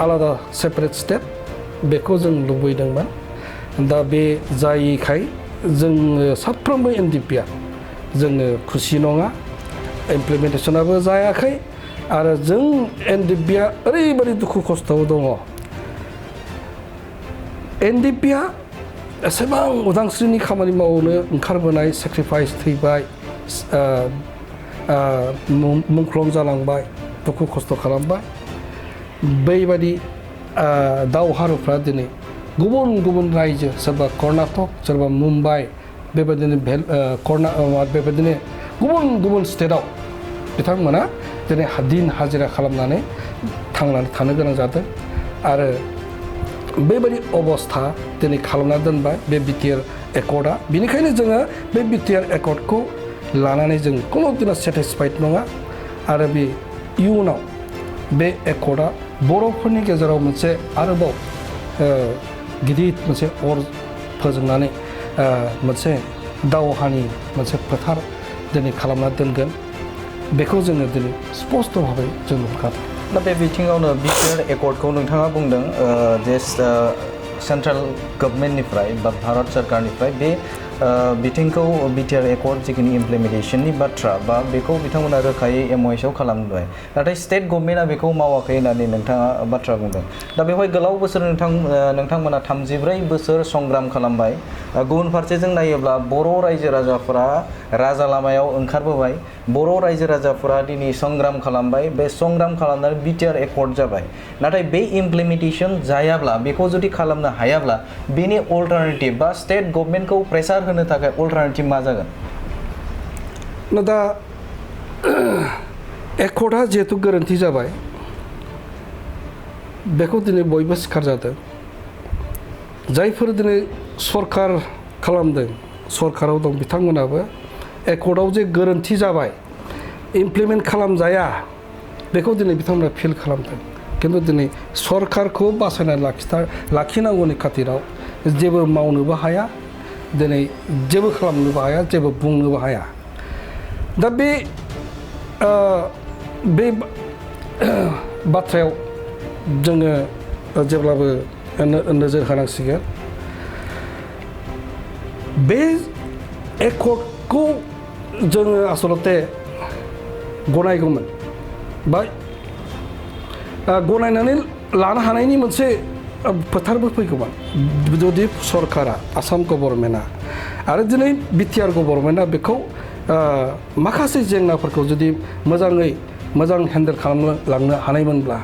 आलादा सेपारेट स्टेट बेखौ जों लुबैदोंमोन दा बे जायैखाय जोङो साफ्रोमबो एनडिएफबिआ जोङो खुसि नङा इमप्लिमेन्टेसनाबो जायाखै आरो जों एनडिएफबिआ ओरैबायदि दुखु खस्थ'आव दङ एनडिएफबिआ एसेबां उदांस्रिनि खामानि मावनो ओंखारबोनाय सेक्रिफाइस थैबाय मुंख्लं जालांबाय दुखु खस्थ' खालामबाय बैबायदि दावहारुफ्रा दिनै गुबुन गुबुन रायजो सोरबा कर्नाटक सोरबा मुम्बाइ बेबायदिनो बेबायदिनो गुबुन गुबुन स्टेटआव बिथांमोना दिनै दिन हाजिरा खालामनानै थांनानै थानो गोनां जादों आरो बेबायदि अबस्था दिनै खालामना दोनबाय बे बिटिआर एकर्डआ बेनिखायनो जोङो बे बिटिआर एकर्डखौ लानानै जों खुनु दिना सेटिसफाइड नङा आरो बे इयुनाव बे एकर्डआ बर'फोरनि गेजेराव मोनसे आरोबाव गिदिर मोनसे अर फोजोंनानै मोनसे दावहानि मोनसे फोथार दिनै खालामना दोनगोन बेखौ जोङो दिनै स्पष्ट भाबै जों नुखादों दा बे बिथिङावनो बिटिआर एकर्डखौ नोंथाङा बुंदों जे सेन्ट्रेल गभर्नमेन्टनिफ्राय बा भारत सरकारनिफ्राय बे बिथिंखौ बिटिआर एकर्ड जिखिनि इमप्लिमेन्टेसननि बाथ्रा बा बेखौ बिथांमोना रोखायै एमअएसआव खालामबाय नाथाय स्टेट गभर्नमेन्टआ बेखौ मावाखै होननानै नोंथाङा बाथ्रा बुंदों दा बेवहाय गोलाव बोसोर नोंथांमोना 34 बोसोर संग्राम खालामबाय गुबुन फारसेजों नायोब्ला बर' रायजो राजाफोरा राजा लामायाव ओंखारबोबाय बर' रायजो राजाफोरा दिनै संग्राम खालामबाय बे संग्राम खालामनानै बिटिआर एकर्ड जाबाय नाथाय बे इमप्लिमेन्टेसन जायाब्ला बेखौ जुदि खालामनो हायाब्ला बेनि अल्टारनेटिभ बा स्टेट गभर्नमेन्टखौ प्रेसार होनो थाखाय अल्टारनेटिभ मा जागोन दा एकर्डआ जिहेतु गोरोन्थि जाबाय बेखौ दिनै बयबो सिखार जादों जायफोर दिनै सरकार खालामदों सरकाराव दं बिथांमोनाबो एकर्डआव जे गोरोन्थि जाबाय इमप्लिमेन्ट खालामजाया बेखौ दिनै बिथांमोना फिल खालामदों खिन्थु दिनै सरकारखौ बासायनानै लाखिनांगौनि खाथिराव जेबो मावनोबो हाया दिनै जेबो खालामनोबो हाया जेबो बुंनोबो हाया दा बे बाथ्रायाव जोङो जेब्लाबो नोजोर होनांसिगोन बे एकर्डखौ जोङो आसलते गनायगौमोन बा गनायनानै लानो हानायनि मोनसे फोथारबो फैगौमोन जुदि सरकारा आसाम गभर्नमेन्टआ आरो दिनै बिटिआर गभर्नमेन्टआ बेखौ माखासे जेंनाफोरखौ जुदि मोजाङै मोजां हेन्डेल खालामनो लांनो हानायमोनब्ला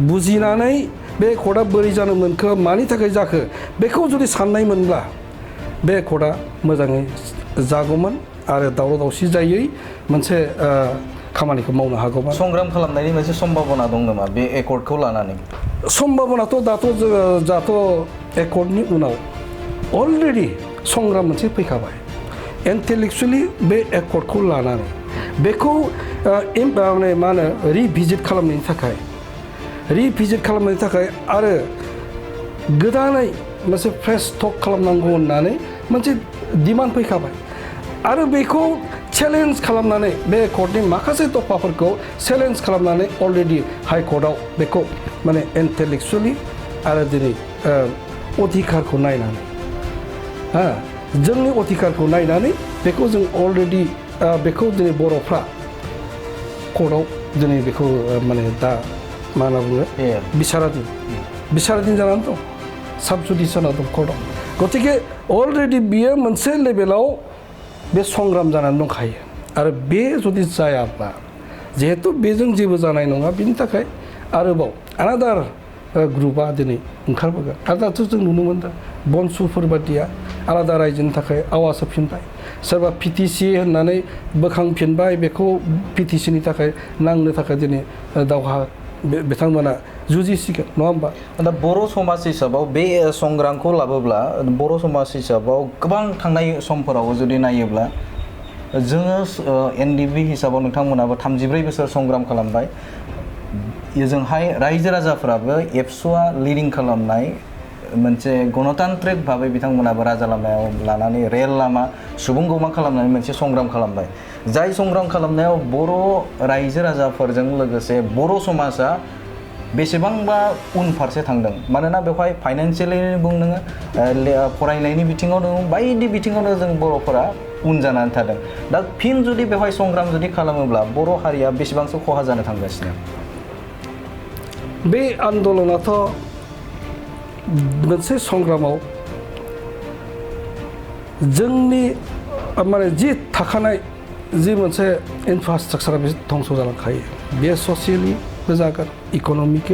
बुजिनानै बे कर्टआ बोरै जानो मोनखो मानि थाखाय जाखो बेखौ जुदि साननायमोनब्ला बे कर्टआ मोजाङै जागौमोन आरो दावराव दावसि जायै मोनसे खामानिखौ मावनो हागौमोन। संग्राम खालामनायनि मोनसे सम्भाबना दं नामा बे एकर्डखौ लानानै? सम्भाबनाथ' दाथ' एकर्डनि उनाव अलरेडि संग्राम मोनसे फैखाबाय। इन्टेलेक्सुवेलि बे एकर्डखौ लानानै बेखौ मा होनो रिभिजिट खालामनायनि थाखाय आरो गोदानै मोनसे फ्रेश टक खालामनांगौ होननानै मोनसे डिमान्ड फैखाबाय आरो बेखौ चेलेन्ज खालामनानै बे कर्टनि माखासे दफाफोरखौ चेलेन्ज खालामनानै अलरेडि हाइ कर्टआव बेखौ माने इन्टेलेक्सुवेलि आरो दिनै अधिकारखौ नायनानै जोंनि अधिकारखौ नायनानै बेखौ जों अलरेडि बेखौ दिनै बर'फ्रा कर्टआव दिनै बेखौ माने दा मा होनना बुङो बिसाराधीन जानानै दं साब जुडिसियेल दं कर्टआव। गतिके अलरेडि बियो मोनसे लेभेलाव बे संग्राम जानानै दंखायो आरो बे जुदि जायाब्ला जिहेतु बेजों जेबो जानाय नङा बिनि थाखाय आरोबाव आनादार ग्रुपआ दिनै ओंखारबोगोन आरो दाथ' जों नुनो मोनदों बनसुफोर बादिया आलादा रायजोनि थाखाय आवाज होफिनबाय सोरबा पिटिसि होननानै बोखांफिनबाय बेखौ पिटिसिनि थाखाय नांनो थाखाय दिनै दावहा बिथांमोना जुजिसिगोन नङा होमबा? दा बर' समाज हिसाबाव बे संग्रामखौ लाबोब्ला बर' समाज हिसाबाव गोबां थांनाय समफोराव जुदि नायोब्ला जोङो NDFB हिसाबाव नोंथांमोनाबो 33 बोसोर संग्राम खालामबाय। जोंहाय रायजो राजाफोराबो एबसुआ लिडिं खालामनाय मोनसे गणतान्त्रिक भाबै बिथांमोनाबो राजा लामायाव लानानै रेल लामा सुबुंगौमा खालामनानै मोनसे संग्राम खालामबाय। जाय संग्राम खालामनायाव बर' रायजो राजाफोरजों लोगोसे बर' समाजा बेसेबांबा उनफारसे थांदों मानोना बेवहाय फाइनान्सियेलि बुं नोङो फरायनायनि बिथिङाव दङ बायदि बिथिङावनो जों बर'फोरा उन जानानै थादों। दा फिन जुदि बेवहाय संग्राम जुदि खालामोब्ला बर' हारिया बेसेबांसो खहा जानो थांगासिनो? बे आन्दलनाथ' मोनसे संग्रामाव जोंनि माने जि थाखानाय जि मोनसे इनफ्रास्ट्राक्चारा बे धंस जालांखायो बेयो ससियेलिबो जागोन इक'नमिक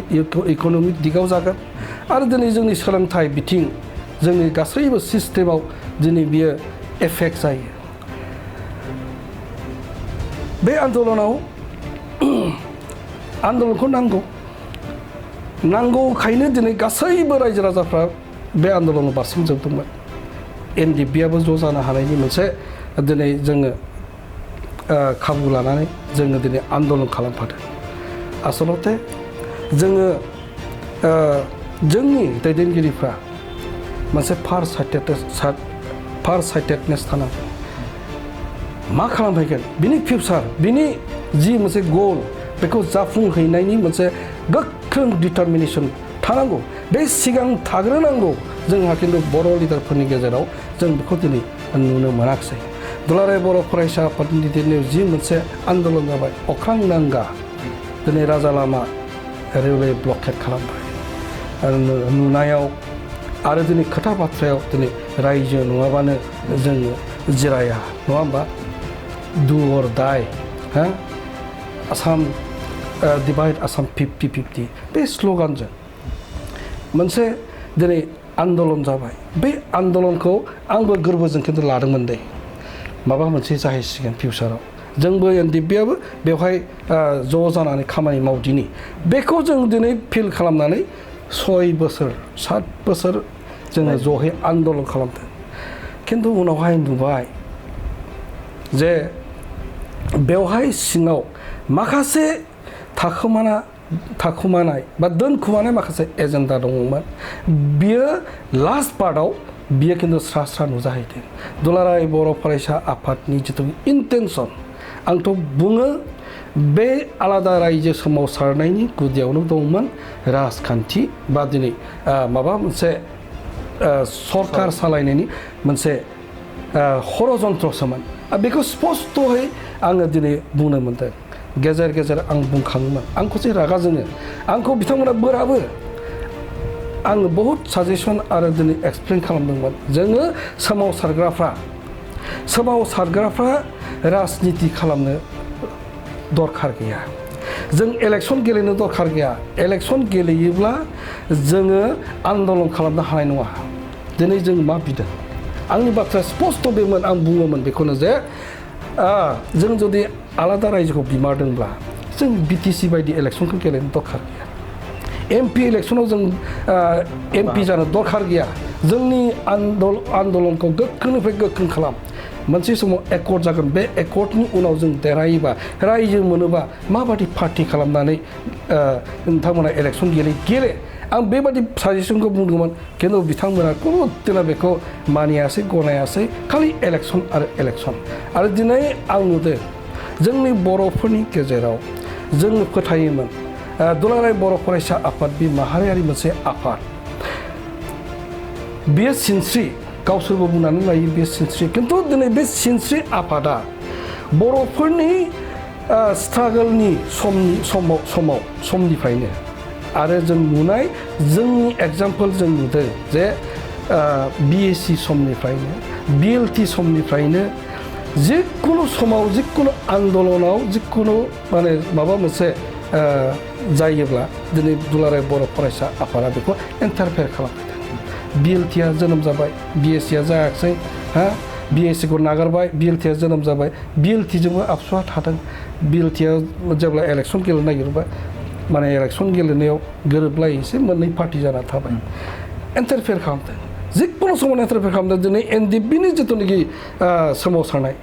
दिगाव जागोन आरो दिनै जोंनि सोलोंथाइ बिथिं जोंनि गासैबो सिस्टेमाव दिनै बियो एफेक्ट जायो। बे आन्दलनखौ नांगौखायनो दिनै गासैबो रायजो राजाफ्रा बे आन्दलनाव बारसोमजोबदोंमोन। NDFBआबो ज' जानो हानायनि मोनसे दिनै जोङो खाबु लानानै जोङो दिनै आन्दलन खालामफादों। आसलते जोङो जोंनि दैदेनगिरिफ्रा मोनसे फार साइटेडनेस थानांगौ। मा खालामहैगोन बिनि फिउचार बिनि जि मोनसे गल बेखौ जाफुंहैनायनि मोनसे गोख्रों डिटारमिनेसन थानांगौ। बे सिगां थाग्रोनांगौ जोंहा खिन्थु बर' लिडारफोरनि गेजेराव जों बेखौ दिनै नुनो मोनाखिसै। दुलाराय बर' फरायसा आफादनि दैदेननायाव जि मोनसे आन्दलन जाबाय अख्रां नांगा दिनै राजा लामा रेलवे ब्लकेट खालामबाय आरो नुनायाव आरो दिनै खोथा बाथ्रायाव दिनै रायजो नङाबानो जोङो जिराया नङा होमबा? डु अर डाइ आसाम डिभाइड आसाम 50-50 बे स्ल'गानजों मोनसे दिनै आन्दलन जाबाय। बे आन्दलनखौ आंबो गोरबोजों खिन्थु लादोंमोन दे माबा मोनसे जाहैसिगोन फिउचाराव जोंबो NDFBआबो बेवहाय ज' जानानै खामानि मावदिनि बेखौ जों दिनै फिल खालामनानै 6 बोसोर 7 बोसोर जोङो ज'है आन्दलन खालामदों। खिन्थु उनावहाय नुबाय जे बेवहाय सिङाव माखासे थाखुमानाय बा दोनखुमानाय माखासे एजेन्डा दङमोन। बियो लास्ट पार्टआव बियो खिन्थु स्रा स्रा नुजाहैदों। दुलाराय बर' फरायसा आफादनि जिथु इन्टेनसन आंथ' बुङो बे आलादा रायजो सोमावसारनायनि गुदियावनो दंमोन राजखान्थि बा दिनै माबा मोनसे सरकार सालायनायनि मोनसे षड़यन्त्रसोमोन। बेखौ स्पस्तयै आङो दिनै बुंनो मोनदों। गेजेर गेजेर आं बुंखाङोमोन आंखौ जे रागा जोङो आंखौ बिथांमोना बोराबो आङो बहुत साजेसन आरो दिनै एक्सप्लेन खालामदोंमोन। जोङो सोमावसारग्राफ्रा राजनिति खालामनो दरखार गैया। जों इलेक्सन गेलेनो दरखार गैया इलेक्सन गेलेयोब्ला जोङो आन्दलन खालामनो हानाय नङा दिनै जों मा बिदों आंनि बाथ्राया स्पष्ट बेमोन आं बुङोमोन बेखौनो जे जों जुदि आलादा रायजोखौ बिमारदोंब्ला जों बिटिसि बायदि इलेक्सनखौ गेलेनो दरखार गैया एमपि इलेक्सनाव जों एमपि जानो दरखार गैया जोंनि आन्दलनखौ गोख्रोंनिफ्राय गोख्रों खालाम मोनसे समाव एकर्ड जागोन बे एकर्डनि उनाव जों देरहायोबा रायजो मोनोबा माबादि पार्टि खालामनानै नोंथांमोना इलेक्सन गेले आं बेबादि साजेसनखौ बुंदोंमोन खिन्थु बिथांमोना खुनु दिना बेखौ मानियासै गनायासै खालि इलेक्सन आरो दिनै आं नुदों जोंनि बर'फोरनि गेजेराव जों फोथायोमोन दुलाराय बर' फरायसा आफाद बे माहारियारि मोनसे आफाद बेयो सिनस्रि गावसोरबो बुंनानै लायो बे सिनस्रि खिन्थु दिनै बे सिनस्रि आफादा बर'फोरनि स्ट्रागोलनि समनिफ्रायनो आरो जों नुनाय जोंनि एग्जाम्पल जों नुदों जे बिएसि समनिफ्रायनो बिएलटि समनिफ्रायनो जिखुनु समाव जिखुनु आन्दलनाव जिखुनु माने माबा मोनसे जायोब्ला दिनै दुलाराय बर' फरायसा आफादा बेखौ इन्टारफेयार खालामफैदों बिएलटिआ जोनोम जाबाय बिएससिआ जायाखिसै बिएससिखौ नागारबाय बिएलटिआ जोनोम जाबाय बिएलटिजोंबो आबसुआ थादों बिएलटिआ जेब्ला इलेक्सन गेलेनो नागिरबाय माने इलेक्सन गेलेनायाव गोरोबलायैसो मोननै पार्टि जाना थाबाय इन्टारफेयार खालामदों जिखुनु समाव इन्टारफेयार खालामदों दिनै एनडिएफबिनि जिथुनाखि सोमावसारनाय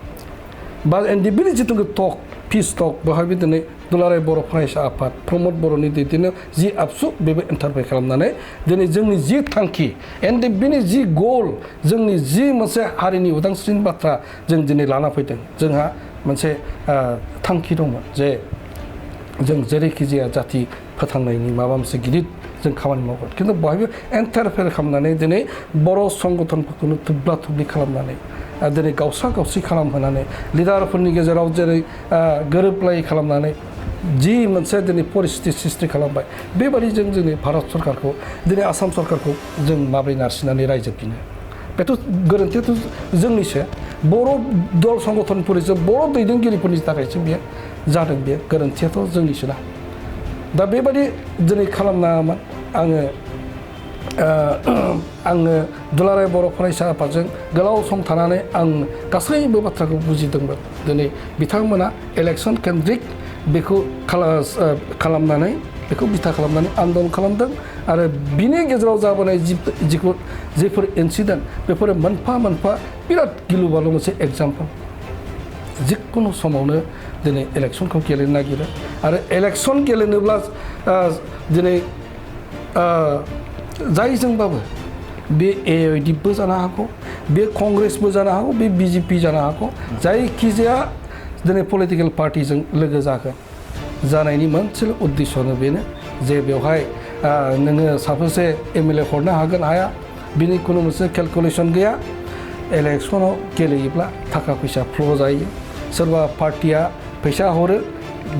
बा एनडिएफबिनि जिथुनाखि पिस टक बेवहायबो दिनै दुलाराय बर' फरायसा आफाद प्रमद बर'नि दैदेननायाव जि आबसु बेबो इन्टारफेयार खालामनानै दिनै जोंनि जि थांखि एनडिएफबिनि जि गल जोंनि जि मोनसे हारिनि उदांस्रिनि बाथ्रा जों दिनै लाना फैदों जोंहा मोनसे थांखि दंमोन जे जों जेरैखि जाया जाथि फोथांनायनि माबा मोनसे गिदिर जों खामानि मावगोन खिन्थु बेवहायबो इन्टारफेयार खालामनानै दिनै बर' संगठनफोरखौनो थुब्ला थुब्लि खालामनानै दिनै गावस्रा गावस्रि खालामहोनानै लिडारफोरनि गेजेराव जेरै गोरोबलायै खालामनानै जि मोनसे दिनै परिस्थिति सृष्टि खालामबाय बेबादि जों जोंनि भारत सरकारखौ दिनै आसाम सरकारखौ जों माबोरै नारसिननानै रायजोफिनो बेथ' गोरोन्थियाथ' जोंनिसो बर' दल संगठनफोरनिसो बर' दैदेनगिरिफोरनि थाखायसो बेयो जादों बे गोरोन्थियाथ' जोंनिसोना दा बेबादि दिनै खालामनाङामोन आङो दुलाराय बर' फरायसा आफादजों गोलाव सम थानानै आं गासैबो बाथ्राखौ बुजिदोंमोन दिनै बिथांमोना इलेक्सन केन्द्रिक बेखौ खालामनानै बेखौ बिथा खालामनानै आन्दलन खालामदों आरो बिनि गेजेराव जाबोनाय जिफोर इन्सिडेन्ट बेफोरो मोनफा मोनफा बिराद गिलु बालु मोनसे एग्जाम्पल जिखुनु समावनो दिनै इलेक्सनखौ गेलेनो नागिरो आरो इलेक्सन गेलेनोब्ला दिनै जायजोंबाबो बे एआइडिबो जानो हागौ बे कंग्रेसबो जानो हागौ बे बिजेपि जानो हागौ जायखिजाया दिनै पलिटिकेल पार्टिजों लोगो जानायनि मोनसेल' उद्देश्यनो बेनो जे बेवहाय नोङो साबेसे एमएलए हरनो हागोन हाया बिनि खुनु मोनसे केलकुलेसन गैया इलेक्सनाव गेलेयोब्ला थाखा फैसा फ्ल' जायो सोरबा पार्टिया फैसा हरो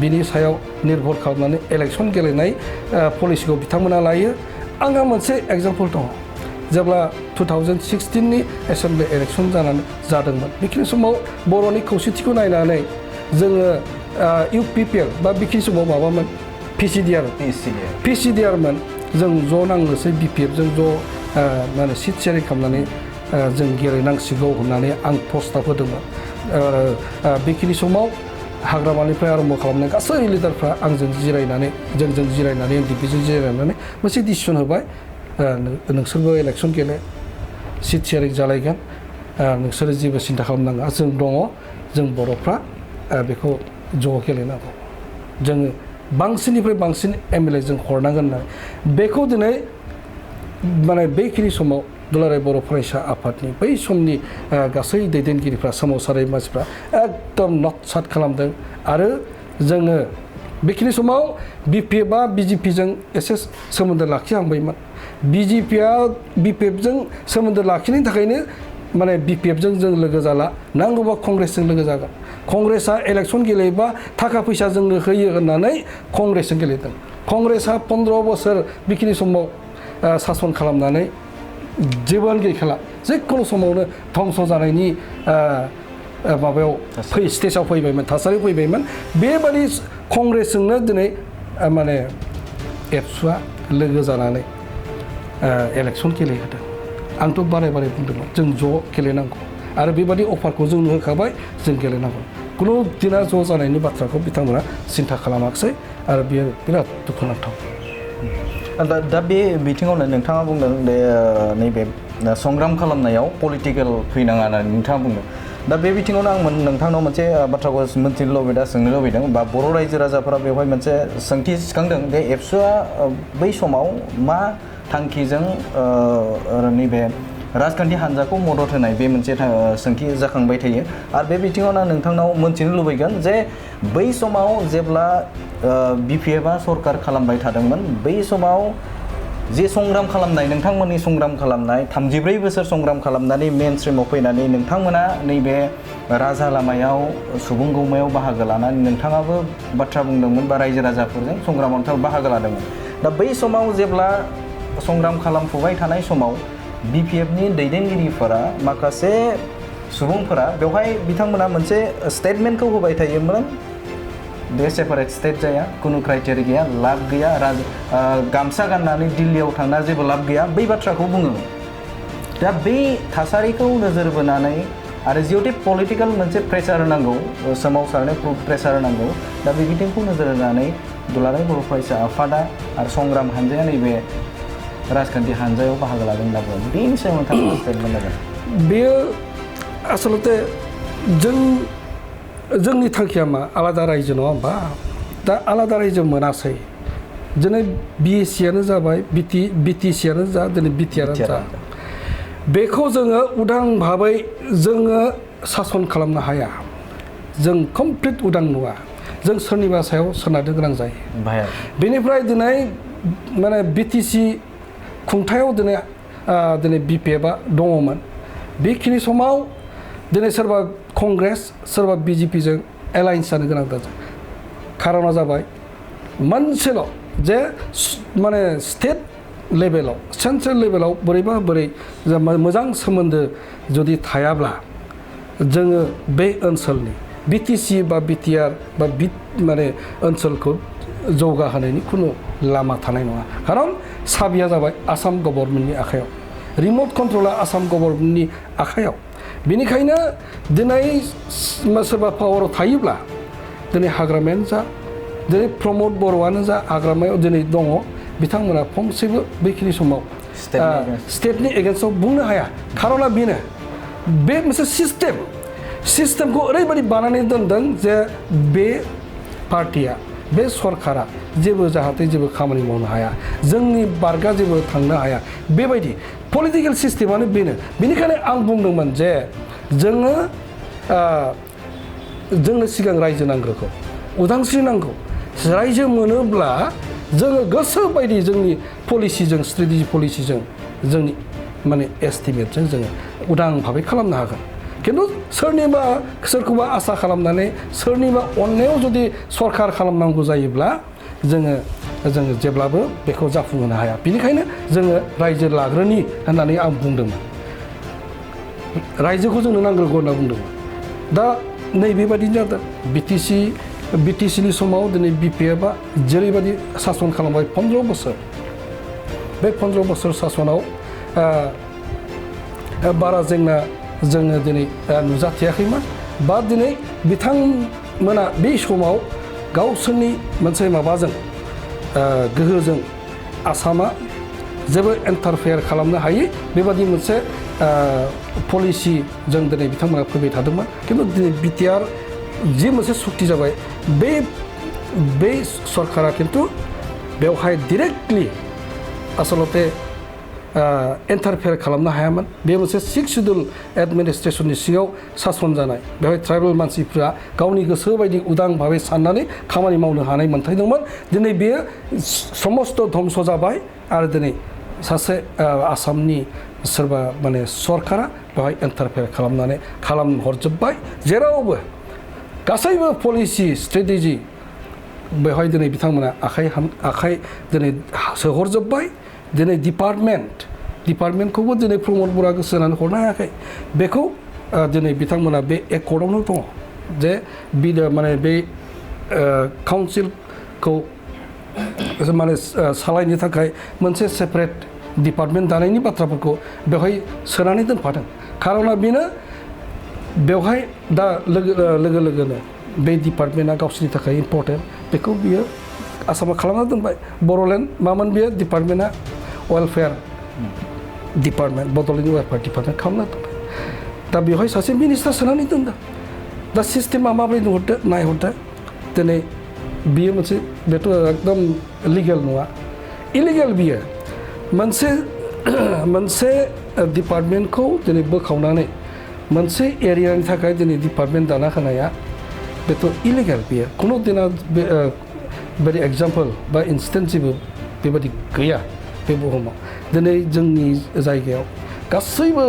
बिनि सायाव निर्भर खालामनानै इलेक्सन गेलेनाय पलिसिखौ बिथांमोना लायो आंहा मोनसे एग्जाम्पल दङ जेब्ला 2016नि एसेम्बलि इलेक्सन जादोंमोन बेखिनि समाव बर'नि खौसेथिखौ नायनानै जोङो इउपिपिएल बा बेखिनि समाव माबामोन पिसिडिआरमोन जों ज' नांनोसै बिपिएफजों ज' माने सिट शेयारिं खालामनानै जों गेलेनांसिगौ होननानै आं प्रस्ताब होदोंमोन बेखिनि समाव हाग्रामानिफ्राय आरम्भ खालामनाय गासै लिडारफ्रा आंजों जिरायनानै जोंजों जिरायनानै एनडिएफबिजों जिरायनानै मोनसे डिसिसन होबाय नोंसोरबो इलेक्सन गेले सिट शेयारिं जालायगोन नोंसोरो जेबो सिन्था खालामनाङा जों दङ जों बर'फ्रा बेखौ ज' गेलेनांगौ जोङो बांसिननिफ्राय बांसिन एमएलए जों हरनांगोन होननानै बेखौ दिनै माने बेखिनि समाव दुलाराय बर' फरायसा आफादनि बै समनि गासै दैदेनगिरिफ्रा सोमावसारै मानसिफ्रा एकदम नटसाट खालामदों आरो जोङो बेखिनि समाव बिपिएफआ बिजेपिजों एसे सोमोन्दो लाखिहांबायमोन बिजेपिआ बिपिएफजों सोमोन्दो लाखिनायनि थाखायनो माने बिपिएफजों जों लोगो जाला नांगौबा कंग्रेसजों लोगो जागोन कंग्रेसआ इलेक्सन गेलेयोबा थाखा फैसा जोंनो होयो होननानै कंग्रेसजों गेलेदों कंग्रेसआ 15 बोसोर बेखिनि समाव सासन खालामनानै जेबोआनो गैखाला जिखुनु समावनो धंस माबायाव स्टेजाव फैबायमोन थासारियाव फैबायमोन बेबादि कंग्रेसजोंनो दिनै माने एबसुआ लोगो जानानै इलेक्सन गेलेहोदों आंथ' बारे बारे बुंदोंमोन जों ज' गेलेनांगौ आरो बेबादि अफारखौ जोंनो होखाबाय जों गेलेनांगौ कुनु दिना ज' जानायनि बाथ्राखौ बिथांमोना सिन्था खालामाखिसै आरो बेयो बिराद दुखुनांथाव दा बे बिथिङावनो नोंथाङा बुंदों दे नैबे संग्राम खालामनायाव पलिटिकेल फैनाङा होननानै नोंथाङा बुंदों दा बे बिथिङावनो आं नोंथांनाव मोनसे बाथ्राखौ मिन्थिनो लुबैदों सोंनो लुबैदों बा बर' रायजो राजाफोरा बेवहाय मोनसे सोंथि सिखांदों दे एबसुआ बै समाव मा थांखिजों नैबे राजखान्थि हान्जाखौ मदद होनाय बे मोनसे सोंथि जाखांबाय थायो आरो बे बिथिङावनो आं नोंथांनाव मोन्थिनो लुबैगोन जे बै समाव जेब्ला बिपिएफआ सरकार खालामबाय थादोंमोन बै समाव जे संग्राम खालामनाय नोंथांमोननि संग्राम खालामनाय 34 बोसोर संग्राम खालामनानै मेन स्ट्रिमाव फैनानै नोंथांमोना नैबे राजा लामायाव सुबुं गौमायाव बाहागो लानानै नोंथाङाबो बाथ्रा बुंदोंमोन बा रायजो राजाफोरजों संग्रामाव बाहागो लादोंमोन दा बै समाव जेब्ला संग्राम खालामफुबाय थानाय समाव बिपिएफनि दैदेनगिरिफोरा माखासे सुबुंफोरा बेवहाय बिथांमोना मोनसे स्टेटमेन्टखौ होबाय थायोमोन बे सेपारेट स्टेट जाया कुनु क्राइटेरिया गैया लाब गैया गामसा गाननानै दिल्लीयाव थांना जेबो लाब गैया बै बाथ्राखौ बुङो दा बै थासारिखौ नोजोर बोनानै आरो जिहेतु पलिटिकेल मोनसे प्रेसार होनांगौ सोमावसारनाय प्रेसार होनांगौ दा बे बिथिंखौ नोजोर होनानै दुलाराय बर' फरायसा आफादा आरो संग्राम हान्जाया नैबे राजखान्थि हान्जायाव बाहागो लादों होनना बुङो बेनि सायाव नोंथाङा स्टेटमेन्ट होगोन बेयो आसलते जोंनि थांखिया मा आलादा रायजो नङा होमबा दा आलादा रायजो मोनासै दिनै बिएससियानो जाबाय बिटिसियानो जा दिनै बिटिआरआनो जा बेखौ जोङो उदां भाबै जोङो सासन खालामनो हाया जों कमप्लिट उदां नङा जों सोरनिबा सायाव सोनारनो गोनां जायो बेनिफ्राय दिनै माने बिटिसि खुंथायाव दिनै बिपिएफआ दङमोन बेखिनि समाव दिनै सोरबा कंग्रेस सोरबा बिजेपिजों एलायन्स जानो गोनां जादों खारना जाबाय मोनसेल' जे माने स्टेट लेभेलाव सेन्ट्रेल लेभेलाव बोरैबा बोरै मोजां सोमोन्दो जुदि थायाब्ला जोङो बे ओनसोलनि बिटिसि बा बिटिआर बा माने ओनसोलखौ जौगाहोनायनि खुनु लामा थानाय नङा खारन साबिया जाबाय आसाम गभर्नमेन्टनि आखायाव रिमट कन्ट्रला आसाम गभर्नमेन्टनि आखायाव बेनिखायनो दिनै सोरबा पावाराव थायोब्ला दिनै हाग्रामायानो जा दिनै प्रमद बर'आनो जा हाग्रामायाव दिनै दङ बिथांमोना फंसेबो बैखिनि समाव स्टेटनि एगेन्स्टआव बुंनो हाया खारना बेनो बे मोनसे सिस्टेमखौ ओरैबायदि बानायनानै दोनदों जे बे पार्टिया बे सरकारा जाहाथे जेबो खामानि मावनो हाया जोंनि बारगा जेबो थांनो हाया बेबायदि पलिटिकेल सिस्टेमानो बेनिखायनो आं बुंदोंमोन जे जोंनो सिगां रायजो नांग्रोगौ उदांस्रि नांगौ रायजो मोनोब्ला जोङो गोसो बायदि जोंनि पलिसिजों स्ट्रेटेजि पलिसिजों जोंनि माने एस्टिमेटजों जोङो उदां भाबै खालामनो हागोन खिन्थु सोरखौबा आसा खालामनानै सोरनिबा अननायाव जुदि सरकार खालामनांगौ जायोब्ला जोङो जेब्लाबो बेखौ जाफुंहोनो हाया बेनिखायनो जोङो रायजो लाग्रोनि होननानै आं बुंदोंमोन रायजोखौ जोंनो नांग्रोगौ होनना बुंदोंमोन दा नैबेबायदिनो जादों बिटिसिनि समाव दिनै बिपिएफआ जेरैबायदि सासन खालामबाय 15 बोसोर बे 15 बोसोर सासनाव बारा जेंना जोङो दिनै नुजाथियाखैमोन बा दिनै बिथांमोना बे समाव गावसोरनि मोनसे माबाजों गोहोजों आसामा जेबो इन्टारफेयार खालामनो हायै बेबादि मोनसे पलिसिजों दिनै बिथांमोना फैबाय थादोंमोन खिन्थु दिनै बिटिआर जि मोनसे सुक्ति जाबाय बे सरकारा खिन्थु बेवहाय डिरेक्टलि आसलते इन्टारफेयार खालामनो हायामोन बे मोनसे 6 शिड्युल एडमिनिस्ट्रेसननि सिङाव सासन जानाय बेवहाय ट्राइबेल मानसिफ्रा गावनि गोसो बायदि उदां भाबै साननानै खामानि मावनो हानाय मोन्थाय दंमोन दिनै बेयो समस्त धंस जाबाय आरो दिनै सासे आसामनि सोरबा माने सरकारा बेवहाय इन्टारफेयार खालामहरजोब्बाय जेरावबो गासैबो पलिसि स्ट्रेटेजि बेवहाय दिनै बिथांमोना आखाइ दिनै सोहरजोब्बाय दिनै डिपार्टमेन्टखौबो दिनै प्रमद बर'आ गोसो होनानै हरनो हायाखै बेखौ दिनै बिथांमोना बे एकर्डआवनो दङ जे माने बे काउन्सिलखौ माने सालायनो थाखाय मोनसे सेपारेट डिपार्टमेन्ट दानायनि बाथ्राफोरखौ बेवहाय सोनानै दोनफादों खार'ना बेनो बेवहाय दा लोगो लोगोनो बे डिपार्टमेन्टआ गावसोरनि थाखाय इम्पर्टेन्ट बेखौ बियो आसामाव खालामना दोनबाय बड'लेण्ड मामोन बेयो डिपार्टमेन्टआ welfare department Bodoland welfare department खालामना दोनबाय दा बेवहाय सासे मिनिस्टार सोनानै दोनदों दा सिस्टेमा माबोरै नुहरदो नायहरदो दिनै बियो मोनसे बेथ' एकदम लिगेल नङा इलिगेल बियो मोनसे डिपार्टमेन्टखौ दिनै बोखावनानै मोनसे एरियानि थाखाय दिनै डिपार्टमेन्ट दाना होनाया बेथ' इलिगेल बियो खुनु दिना बेबायदि एग्जाम्पल बा इन्सिडेन्ट जेबो बेबायदि गैया बे बुहुमाव दिनै जोंनि जायगायाव गासैबो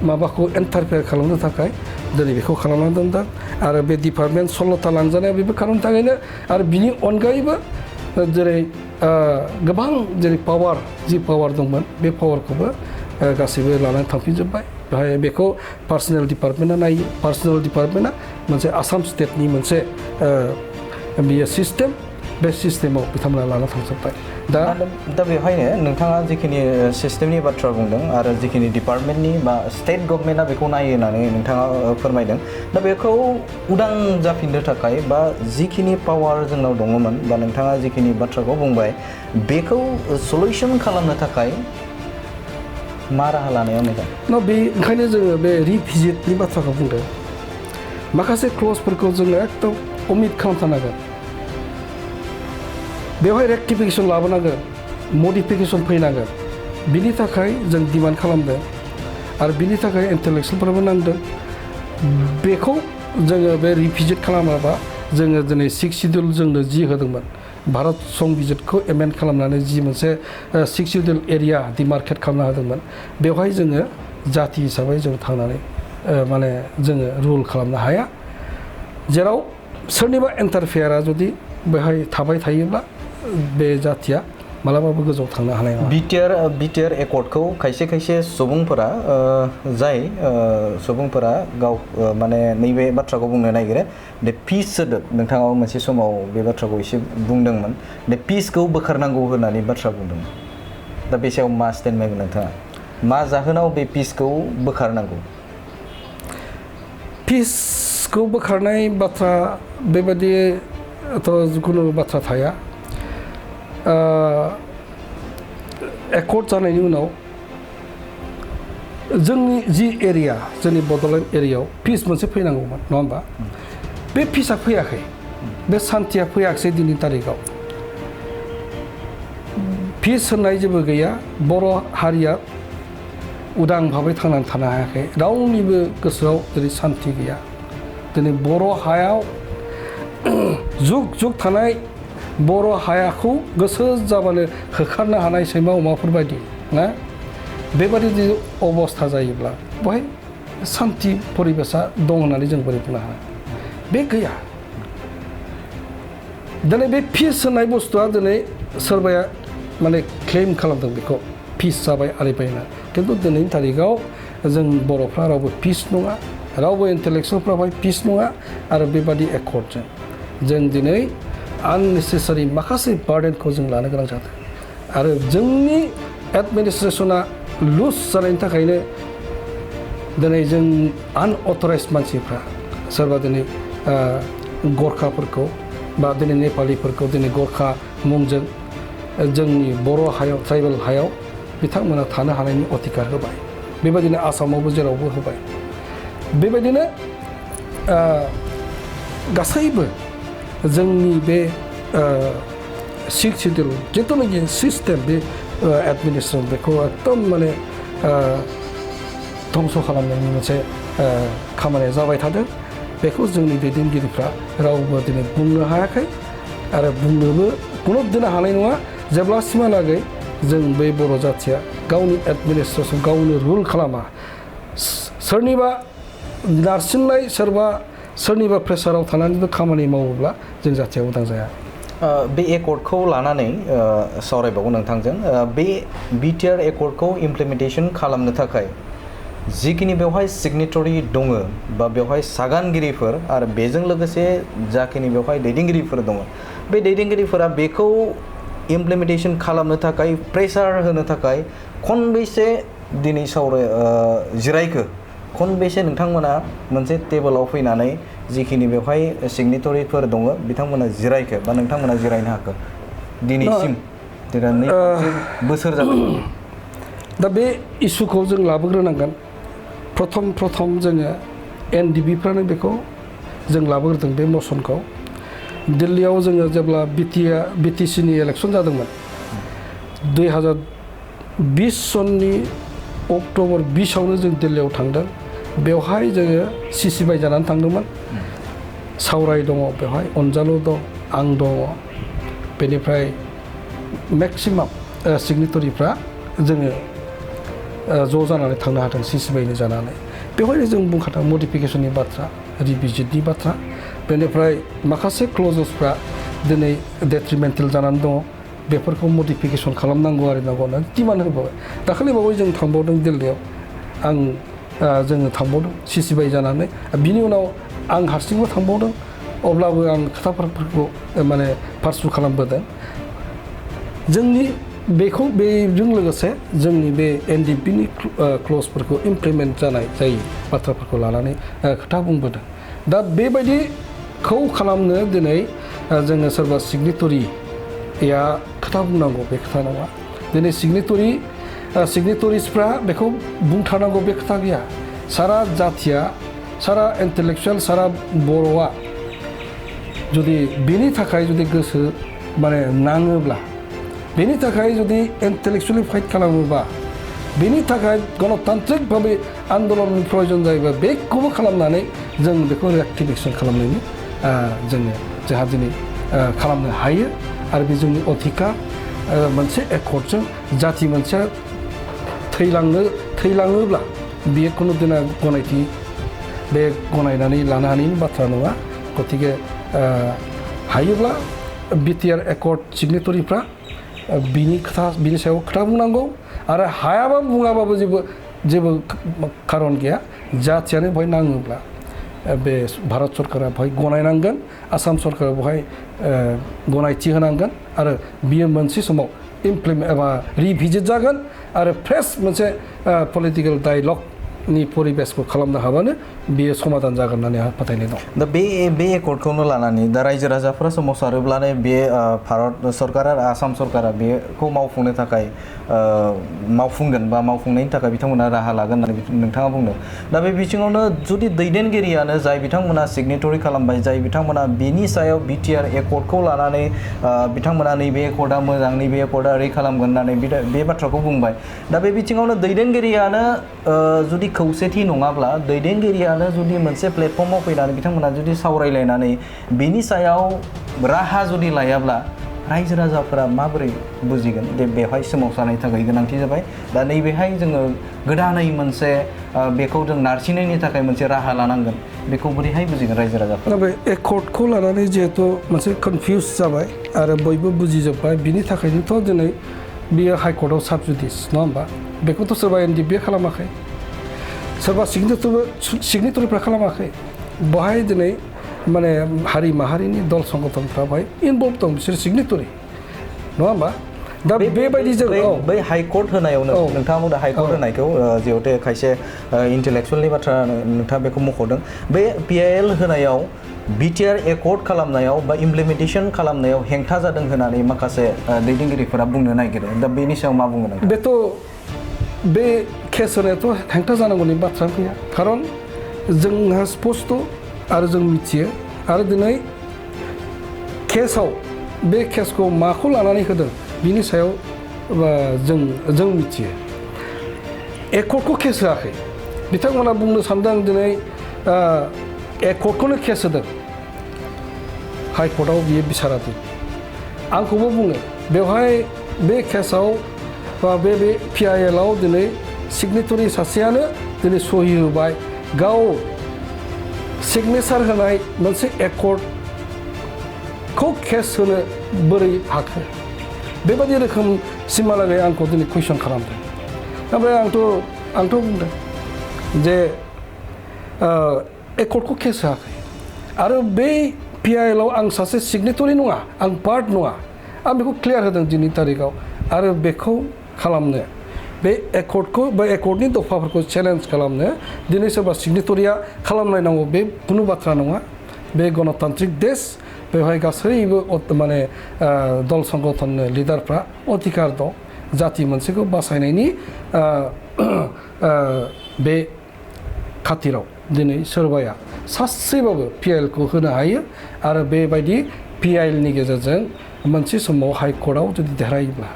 माबाखौ इन्टारफेयार खालामनो थाखाय दिनै बेखौ खालामनानै दोनदों आरो बे डिपार्टमेन्ट 16ता लांजानाया बेबो खारननि थाखायनो आरो बिनि अनगायैबो जेरै गोबां जेरै जि पावार दंमोन बे पावारखौबो गासैबो लानानै थांफिनजोब्बाय बेहाय बेखौ पार्सनेल डिपार्टमेन्टआ नायो पार्सनेल डिपार्टमेन्टआ मोनसे आसाम स्टेटनि मोनसे बियो सिस्टेम बे सिस्टेमाव बिथांमोना लाना थांजोब्बाय दा बेवहायनो नोंथाङा जिखिनि सिस्टेमनि बाथ्रा बुंदों आरो जिखिनि डिपार्टमेन्टनि बा स्टेट गभर्नमेन्टआ बेखौ नायो होननानै नोंथाङा फोरमायदों दा बेखौ उदां जाफिननो थाखाय बा जिखिनि पावार जोंनाव दङमोन बा नोंथाङा जिखिनि बाथ्राखौ बुंबाय बेखौ सलिउसन खालामनो थाखाय मा राहा लानाया मोजां बे ओंखायनो जोङो बे रिभिजिटनि बाथ्राखौ बुंदों माखासे क्लजफोरखौ जोङो एकदम अमिट खालामथारनांगोन बेवहाय रेक्टिफिकेसन लाबोनांगोन मडिफिकेसन फैनांगोन बिनि थाखाय जों डिमान्ड खालामदों आरो बिनि थाखाय इन्टेलेक्सुवेलफोराबो नांदों बेखौ जोङो बे रिभिजिट खालामाबा जोङो दिनै 6 शिडिउल जोंनो जि होदोंमोन भारत संबिजितखौ एमेन्ड खालामनानै जि मोनसे 6 शिडिउल एरिया डिमार्केट खालामना होदोंमोन बेवहाय जोङो जाति हिसाबै जों थांनानै माने जोङो रुल खालामनो हाया जेराव सोरनिबा इन्टारफेयारा जुदि बेवहाय थाबाय थायोब्ला बे जातिया मालाबाबो गोजौआव थांनो हानाय नङा बिटिआर एकर्डखौ खायसे सुबुंफोरा जाय सुबुंफोरा गाव माने नैबे बाथ्राखौ बुंनो नागिरो दे पिस सोदोब नोंथाङा मोनसे समाव बे बाथ्राखौ एसे बुंदोंमोन दे पिसखौ बोखारनांगौ होननानै बाथ्रा बुंदोंमोन दा बे सायाव मा स्टेटमेन्ट नोंथाङा मा जाहोनाव बे पिसखौ बोखारनांगौ पिसखौ बोखारनाय बाथ्रा बेबायदिथ' जिखुनु बाथ्रा थाया एकर्ड जानायनि उनाव जोंनि जि एरिया जोंनि बड'लेण्ड एरियायाव पिस मोनसे फैनांगौमोन नङा होमबा बे पिसआ फैयाखै बे सान्थिया फैयाखै दिनैनि तारिखाव पिस होननाय जेबो गैया बर' हारिया उदां भाबै थांनानै थानो हायाखै रावनिबो गोसोआव दिनै सान्थि गैया दिनै बर' हायाव जुग थानाय बर' हायाखौ गोसो जाबानो होखारनो हानाय सैमा अमाफोरबायदि ना बेबादि जुदि अबस्था जायोब्ला बेवहाय सान्थि परिबेसा दं होननानै जों बोरै बुंनो हाया बे गैया दिनै बे पिस होननाय बुस्थुआ दिनै सोरबाया माने क्लेम खालामदों बेखौ पिस जाबाय आरिबाय होनना खिन्थु दिनैनि तारिखाव जों बर'फ्रा रावबो पिस नङा रावबो इन्टेलेक्सुवेलफ्रा पिस नङा आरो बेबादि एकर्डजों जों दिनै आननेसेसारि माखासे बार्डेनखौ जों लानो गोनां जादों आरो जोंनि एडमिनिस्ट्रेसना लुज जानायनि थाखायनो दिनै जों आनअथराइज मानसिफ्रा सोरबा दिनै गरखाफोरखौ बा दिनै नेपालिफोरखौ दिनै गरखा मुंजों जोंनि बर' हायाव ट्राइबेल हायाव बिथांमोना थानो हानायनि अधिकार होबाय बेबायदिनो आसामावबो जेरावबो होबाय बेबायदिनो गासैबो जोंनि बे 6 शिडिउल जिथुनाखि सिस्टेम बे एडमिनिस्ट्रेसन बेखौ एकदम माने धंस' खालामनायनि मोनसे खामानिया जाबाय थादों बेखौ जोंनि दैदेनगिरिफ्रा रावबो दिनै बुंनो हायाखै आरो बुंनोबो कुनु दिना हानाय नङा जेब्लासिमहालागै जों बे बर' जाथिया गावनि एडमिनिस्ट्रेसन गावनो रुल खालामा सोरनिबा नारसिननाय सोरनिबा प्रेसाराव थानानैबो खामानि मावोब्ला जों जाथिया उदां जाया बे एकर्डखौ लानानै सावरायबावो नोंथांजों बे बिटिआर एकर्डखौ इमप्लिमेन्टेसन खालामनो थाखाय जिखिनि बेवहाय सिगनेटरि दङ बा बेवहाय सागानगिरिफोर आरो बेजों लोगोसे जाखिनि बेवहाय दैदेनगिरिफोर दङ बे दैदेनगिरिफोरा बेखौ इमप्लिमेन्टेसन खालामनो थाखाय प्रेसार होनो थाखाय खनबेसे दिनै जिरायखो खनबेसे नोंथांमोना मोनसे टेबोलाव फैनानै जिखिनि बेवहाय सिगनेटरिफोर दङ बिथांमोना जिरायखो बा नोंथांमोना जिरायनो हाखो दिनैसिम बोसोर जाबाय दा बे इसुखौ जों लाबोग्रोनांगोन प्रथम जोङो NDFB बेखौ जों लाबोग्रोदों बे मसनखौ दिल्लीयाव जोङो जेब्ला BTCनि इलेक्सन जादोंमोन 2020 सननि अक्ट'बर 20आवनो जों दिल्लीयाव थांदों बेवहाय जोङो सिसिबाय जानानै थांदोंमोन सावराय दङ बेवहाय अनजालु दं आं दङ बेनिफ्राय मेक्सिमाम सिगनेटरिफ्रा जोङो ज' जानानै थांनो हादों सिसिबायनि जानानै बेवहायनो जों बुंखादों मडिफिकेसननि बाथ्रा रिभिजिटनि बाथ्रा बेनिफ्राय माखासे क्ल'जेसफ्रा दिनै डेट्रिमेन्टेल जानानै दङ बेफोरखौ मडिफिकेसन खालामनांगौ आरिनांगौ होननानै डिमान्ड होबाय दाखालिबावै जों थांबावदों दिल्लीयाव जोङो थांबावदों सिसिबाय जानानै बिनि उनाव आं हारसिंबो थांबावदों अब्लाबो आं खोथाफोरखौ माने पारसु खालामबोदों जोंनि बेजों लोगोसे जोंनि बे NDFBनि क्ल'जफोरखौ इमप्लिमेन्ट जाय बाथ्राफोरखौ लानानै खोथा बुंबोदों दा बेबायदिखौ खालामनो दिनै जोङो सोरबा सिगनेटरिया खोथा बुंनांगौ बे खोथा नङा दिनै सिगनेटरिसफ्रा बेखौ बुंथारनांगौ बे खोथा गैया सारा जाथिया सारा इन्टेलेक्सुवेल सारा बर'आ जुदि बेनि थाखाय जुदि गोसो माने नाङोब्ला बेनि थाखाय जुदि इन्टेलेक्सुवेलि फाइट खालामोबा बेनि थाखाय गणतान्त्रिक भाबै आन्दलननि प्रयजन जायोबा बेखौबो खालामनानै जों बेखौ रिएक्टिभेसन खालामनायनि जोंहा दिनै खालामनो हायो आरो बे जोंनि अधिकार मोनसे एकर्डजों जाथि मोनसेया थैलाङोब्ला बेयो खुनु दिना गनायनानै लानो हानायनि बाथ्रा नङा गतिके हायोब्ला BTR एकर्ड सिगनेटरिफ्रा बिनि सायाव खोथा बुंनांगौ आरो हायाबा बुङाबाबो जेबो खारन गैया जाथियानो बेवहाय नाङोब्ला बे भारत सरकारा बेवहाय गनायनांगोन आसाम सरकारा बेवहाय गनायथि होनांगोन आरो बियो मोनसे समाव इमप्लिमेन्ट एबा रिभिजिट जागोन आरो फ्रेश मोनसे पलिटिकेल डायलगनि परिबेसखौ खालामनो हाबानो बेयो समाधान जागोन होननानै आंहा फोथायनाय दं दा बे एकर्डखौनो लानानै दा रायजो राजाफोरा सोमावसारोब्लानो बे भारत सरकार आरो आसाम सरकारा बेखौ मावफुंनो थाखाय मावफुंगोन बा मावफुंनायनि थाखाय बिथांमोना राहा लागोन होननानै नोंथाङा बुंदों दा बे बिथिङावनो जुदि दैदेनगिरियानो जाय बिथांमोना सिगनेटरि खालामबाय जाय बिथांमोना बिनि सायाव BTR एकर्डखौ लानानै बिथांमोना नैबे एकर्डआ मोजां नैबे एकर्डआ ओरै खालामगोन होननानै बे बाथ्राखौ बुंबाय दा बे बिथिङावनो दैदेनगिरियानो जुदि खौसेथि नङाब्ला दैदेनगिरियानो जुदि मोनसे प्लेटफर्माव फैनानै बिथांमोना जुदि सावरायलायनानै बिनि सायाव राहा जुदि लायाब्ला रायजो राजाफोरा माबोरै बुजिगोन दे बेवहाय सोमावसारनायनि थाखाय गोनांथि जाबाय दा नैबेहाय जोङो गोदानै मोनसे बेखौ जों नारसिननायनि थाखाय मोनसे राहा लानांगोन बेखौ बोरैहाय बुजिगोन रायजो राजाफोरा बे एकर्डखौ लानानै जिहेथु मोनसे कनफिउज जाबाय आरो बयबो बुजिजोब्बाय बिनि थाखायनोथ' दिनै बियो हाइकर्टआव साब जुडिस नङा होमबा बेखौथ' सोरबा NDFB खालामाखै सोरबा सिगनेटरिफ्रा खालामाखै बहाय दिनै माने हारि माहारिनि दल संगठनफ्रा बाहाय इनभल्भ दं बिसोर सिगनेटरि नङा होमबा दा बेबायदि जों बै हाइकर्ट होनायावनो नोंथाङा बुंदों हाइकर्ट होनायखौ जिहेतु खायसे इन्टेलेक्सुवेलनि बाथ्रा नोंथाङा बेखौ मख'दों बे PIL होनायाव BTR एकर्ड खालामनायाव बा इमप्लिमेन्टेसन खालामनायाव हेंथा जादों होननानै माखासे दैदेनगिरिफोरा बुंनो नागिरो दा बेनि सायाव मा बुंगोन बेथ' बे केस होनायाथ' हेंथा जानांगौनि बाथ्रा गैया खारन जोंहा स्पस्ट आरो जों मिथियो आरो दिनै केसआव बे केसखौ माखौ लानानै होदों बिनि सायाव जों मिथियो एकर्डखौ केस होआखै बिथांमोना बुंनो सानदों दिनै एकर्डखौनो केस होदों हाइकर्टआव बियो बिसाराधीन आंखौबो बुङो बेवहाय बे केसआव बा बे PIL आव दिनै सिगनेटरि सासेयानो दिनै सहि होबाय गाव सिगनेचार होनाय मोनसे एकर्डखौ केस होनो बोरै हाखो बेबायदि रोखोम सिमहालागै आंखौ दिनै कुइसन खालामदों ओमफ्राय आंथ' बुंदों जे एकर्डखौ केस होआखै आरो बे PIL-आव आं सासे सिगनेटरि नङा आं पार्ट नङा आं बेखौ क्लियार होदों दिनै तारिखाव आरो बेखौ खालामनो बे एकर्डखौ बा एकर्डनि दफाफोरखौ चेलेन्ज खालामनो दिनै सोरबा सिगनेटरिया खालामलायनांगौ बे खुनु बाथ्रा नङा बे गणतान्त्रिक देश बेवहाय गासैबो माने दल संगठननो लिडारफ्रा अधिकार दं जाति मोनसेखौ बासायनायनि बे खाथिराव दिनै सोरबाया सासेबाबो PIL-खौ होनो हायो आरो बेबायदि PIL-नि गेजेरजों मोनसे समाव हाइकर्टआव जुदि देरहायोब्ला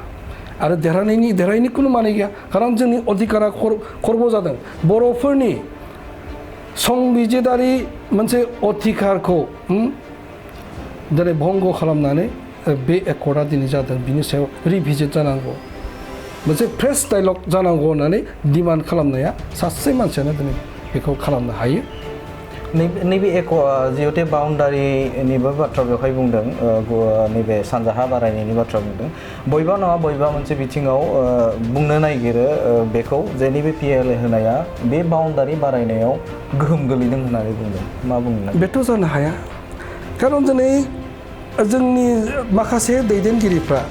आरो देरहायनि खुनु माने गैया खारन जोंनि अधिकारा खर्ब जादों बर'फोरनि संबिजिदारि मोनसे अधिकारखौ दिनै भंग खालामनानै बे एकर्डआ दिनै जादों बिनि सायाव रिभिजिट जानांगौ मोनसे फ्रेश डायलग जानांगौ होननानै डिमान्ड खालामनाया सासे मानसियानो दिनै बेखौ खालामनो हायो नैबे जिहेतु बाउन्डारिनिबो बाथ्रा बेवहाय बुंदों नैबे सानजाहा बारायनायनि बाथ्रा बुंदों बयबा नङा बयबा मोनसे बिथिङाव बुंनो नागिरो बेखौ जे नैबे PIL होनाया बे बाउन्डारि बारायनायाव गोहोम गोलैदों होननानै बुंदों मा बुंनो बेथ' जानो हाया खारन दिनै जोंनि माखासे दैदेनगिरिफ्रा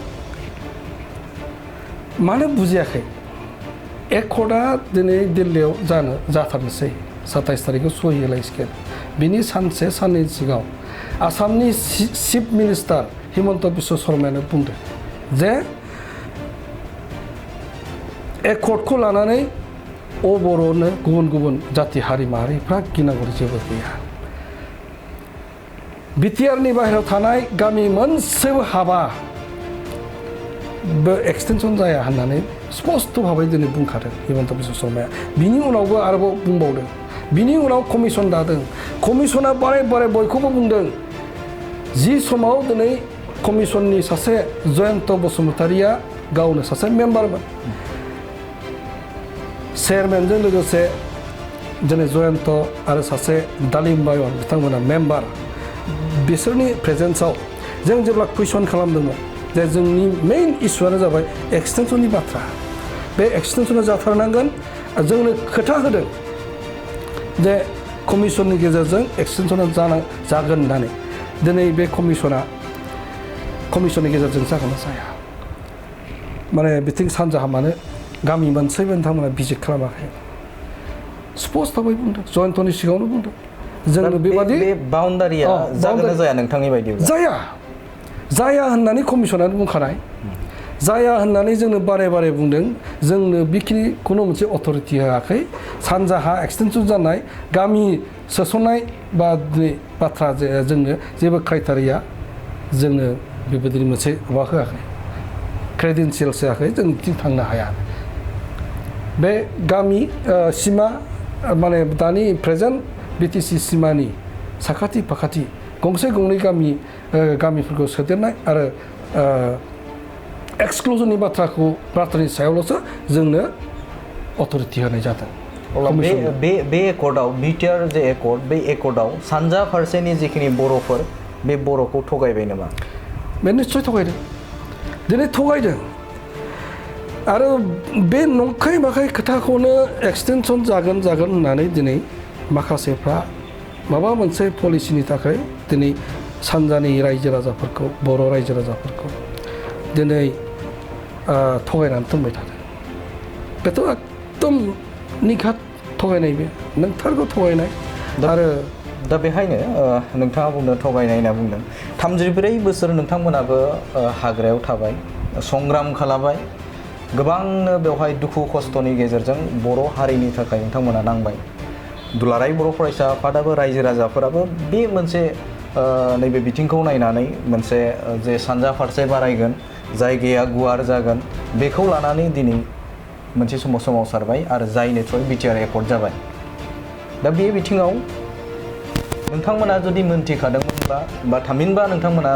मानो बुजियाखै एकर्डआ दिनै दिल्लीयाव जाथारनोसै 27 तारिखआव सहि होलायसिगोन बिनि सानसे साननै सिगाङाव आसामनि चिफ मिनिस्टार हिमन्त बिश्व शर्मायानो बुंदों जे एकर्डखौ लानानै बर'नो गुबुन गुबुन जाति हारि माहारिफ्रा गिनांगौ जेबो गैया बिटिआरनि बाहेरायाव थानाय गामि मोनसेबो हाबा एक्सटेनसन जाया होननानै स्पष्ट भाबै दिनै बुंखादों हिमन्त बिश्व शर्माया बिनि उनावबो आरोबाव बुंबावदों बिनि उनाव कमिसन दादों कमिसना बारे बारे बयखौबो बुंदों जि समाव दिनै कमिसननि सासे जयन्त बसुमतारिया गावनो सासे मेम्बारमोन चेयारमेनजों लोगोसे दिनै जयन्त आरो सासे दालिम बायन बिथांमोना मेम्बार बिसोरनि प्रेजेन्सआव जों जेब्ला कुइसन खालामदोंमोन जे जोंनि मेइन इस्युआनो जाबाय एक्सटेनसननि बाथ्रा बे एक्सटेनसना जाथारनांगोन जोंनो खोथा होदों जे कमिसननि गेजेरजों एक्सटेनसना जागोन होननानै दिनै बे कमिसननि गेजेरजों जागोन ना जाया माने बिथिं सानजाहा मानो गामि मोनसेबो नोंथांमोना भिजिट खालामाखै स्पष्टयै बुंदों जयन्तनि सिगाङावनो बुंदों जोंनो बेबादि बे बाउन्डारिया जागोन ना जाया नोंथांनि बायदिब्ला जाया होननानै कमिसनानो बुंखानाय जाया होननानै जोंनो बारे बारे बुंदों जोंनो बेखिनि खुनु मोनसे अथरिटि होआखै सानजाहा एक्सटेनसन जानाय गामि सोसननाय बा बाथ्रा जोंनो जेबो क्राइटेरिया जोंनो बेबायदि मोनसे माबा होआखै क्रेडेन्सियेल्स होआखै जों बिथिं थांनो हाया बे गामि सिमा माने दानि प्रेजेन्ट BTC सिमानि साखाथि फाखाथि गंसे गंनै गामिफोरखौ सोदेरनाय आरो एक्सक्लुजननि बाथ्रानि सायावल'सो जोंनो अथरिटि होनाय जादों अब्ला बे एकर्डआव बिटिआर जे एकर्ड बे एकर्डआव सानजा फारसेनि जिखिनि बर'फोर बे बर'खौ थगायबाय नामा बे निश्चय थगायदों दिनै थगायदों आरो बे नंखाय बाखाय खोथाखौनो एक्सटेनसन जागोन होननानै दिनै माखासेफ्रा माबा मोनसे पलिसिनि थाखाय दिनै सानजानि रायजो राजाफोरखौ बर' रायजो राजाफोरखौ दिनै थगायनानै दोनबाय थादों बेथ' एकदम निघात थगायनाय बे नोंथारगौ थगायनाय आरो दा बेहायनो नोंथाङा बुंदों थगायनाय होनना बुंदों 34 बोसोर नोंथांमोनाबो हाग्रायाव थाबाय संग्राम खालामबाय गोबांनो बेवहाय दुखु खस्थ'नि गेजेरजों बर' हारिनि थाखाय नोंथांमोना नांबाय दुलाराय बर' फरायसा आफादाबो रायजो राजाफोराबो बे मोनसे नैबे बिथिंखौ नायनानै मोनसे जे सानजा फारसे बारायगोन जायगाया गुवार जागोन बेखौ लानानै दिनै मोनसे समाव सोमावसारबाय आरो जायनो थ्रय बिटिआर एकर्ड जाबाय दा बे बिथिङाव नोंथांमोना जुदि मोनथिखादोंमोनब्ला बा थामहिनबा नोंथांमोना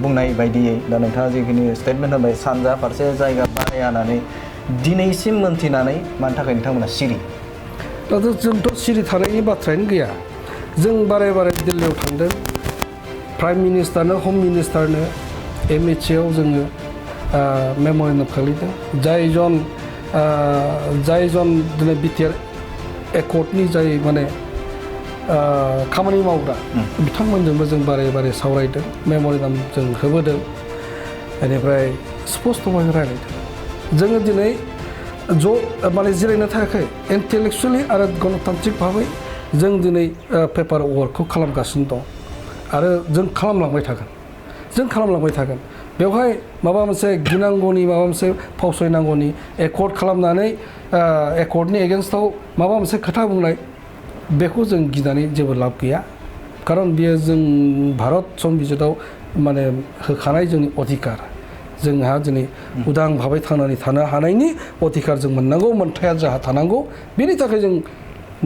बुंनाय बायदियै दा नोंथाङा जिखिनि स्टेटमेन्ट होबाय सानजा फारसे जायगा बारायनानै दिनैसिम मोनथिनानै मानि थाखाय नोंथांमोना सिरि दा जोंथ' सिरि थानायनि बाथ्रायानो गैया जों बारे बारे दिल्लीयाव थांदों प्राइम मिनिस्टारनो हम मिनिस्टारनो MHAयाव जोङो मेम'रेन्डाम खालामदों जायजन दिनै बिटिआर एकर्डनि जाय माने खामानि मावग्रा बिथांमोनजोंबो जों बारे बारे सावरायदों मेम'रेन्डाम जों होबोदों बेनिफ्राय स्पष्टयै रायलायदों जोङो दिनै ज' माने जिरायनो थाखाय इन्टेलेक्सुवेलि आरो गणतान्त्रिक भाबै जों दिनै पेपार वर्कखौ खालामगासिनो दं आरो जों खालामलांबाय थागोन बेवहाय माबा मोनसे गिनांगौनि माबा मोनसे फावसयनांगौनि एकर्ड खालामनानै एकर्डनि एगेन्स्टआव माबा मोनसे खोथा बुंनाय बेखौ जों गिनानै जेबो लाब गैया खारन बियो जों भारत संबिजितआव माने होखानाय जोंनि अधिकार जोंहा दिनै उदां भाबै थांनानै थानो हानायनि अधिकार जों मोननांगौ मोनथाया जोंहा थानांगौ बेनि थाखाय जों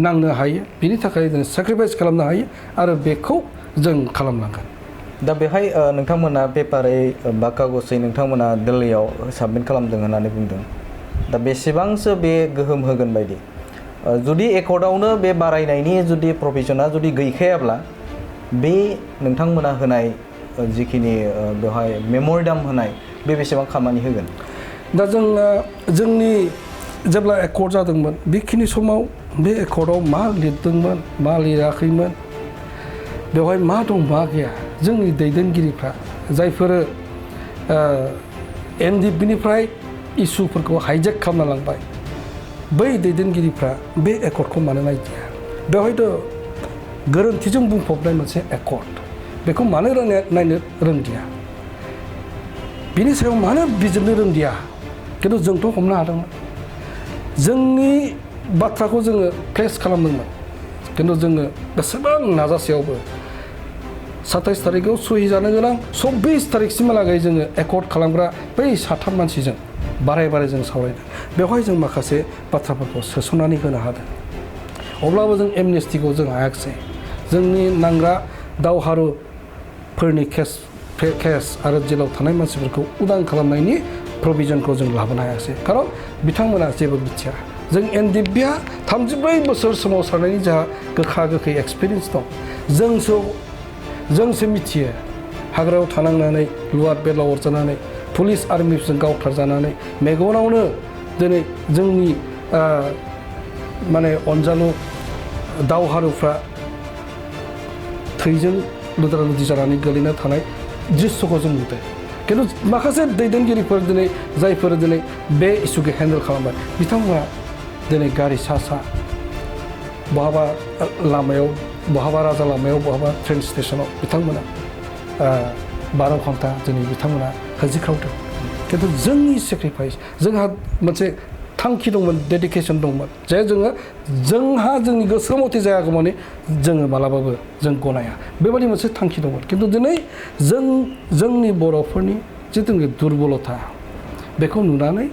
नांनो हायो बेनि थाखाय जों सेक्रिफाइस खालामनो हायो आरो बेखौ जों खालामनांगोन दा बेहाय नोंथांमोना पेपारै बा कागजै नोंथांमोना दिल्लीयाव साबमिट खालामदों होननानै बुंदों दा बेसेबांसो बे गोहोम होगोन बायदि जुदि एकर्डआवनो बे बारायनायनि जुदि प्रभिजना जुदि गैखायाब्ला बे नोंथांमोना होनाय जिखिनि बेवहाय मेम'रेन्डाम होनाय बे बेसेबां खामानि होगोन दा जोंनि जेब्ला एकर्ड जादोंमोन बेखिनि समाव बे एकर्डआव मा लिरदोंमोन मा लिराखैमोन बेवहाय मा दं मा गैया जोंनि दैदेनगिरिफ्रा जायफोर NDFBनिफ्राय इसुफोरखौ हाइजेक खालामना लांबाय बै दैदेनगिरिफ्रा बे एकर्डखौ मानो नायदिया बेवहायथ' गोरोन्थिजों बुंफबनाय मोनसे एकर्ड बेखौ मानो नायनो रोंदिया बिनि सायाव मानो बिजिरनो रोंदिया खिन्थु जोंथ' हमनो हादोंमोन जोंनि बाथ्राखौ जोङो फेस खालामदोंमोन खिन्थु जोङो बेसेबां नाजासेयावबो 27 थारिखआव सहि जानो गोनां 24 थारिखसिमहालागै जोङो एकर्ड खालामग्रा बै 3 मानसिजों बारे जों सावरायदों बेवहाय जों माखासे बाथ्राफोरखौ सोसननानै होनो हादों अब्लाबो जों एमनेस्टिखौ जों हायाखिसै जोंनि नांग्रा दावहारुफोरनि केस आरो जेलाव थानाय मानसिफोरखौ उदां खालामनायनि प्रभिजनखौ जों लाबोनो हायासै खारन बिथांमोना जेबो मिथिया जों NDFBआ 34 बोसोर सोमावसारनायनि जोंहा गोखा गोखै एक्सपिरियेन्स दं जोंसो मिथियो हाग्रायाव थानांनानै लुवार बेदलाव अरजानानै पुलिस आर्मिजों गावथारजानानै मेगनावनो दिनै जोंनि माने अनजालु दावहारुफ्रा थैजों लुद्रा लुदि जानानै गोलैना थानाय दृश्यखौ जों नुदों खिन्थु माखासे दैदेनगिरिफोर दिनै जायफोर दिनै बे इस्युखौ हेन्डेल खालामबाय बिथांमोना दिनै गारि सा बहाबा लामायाव बहाबा राजा लामायाव बहाबा ट्रेन स्टेशनाव बिथांमोना 12 घन्टा दिनै बिथांमोना होजिख्रावदों खिन्थु जोंनि सेक्रिफाइस जोंहा मोनसे थांखि दंमोन डेडिकेसन दंमोन जे जोंहा जोंनि गोसो मथे जायागौमानि जोङो मालाबाबो जों गनाया बेबायदि मोनसे थांखि दंमोन खिन्थु दिनै जोंनि बर'फोरनि जिथुनाखि दुर्बलता बेखौ नुनानै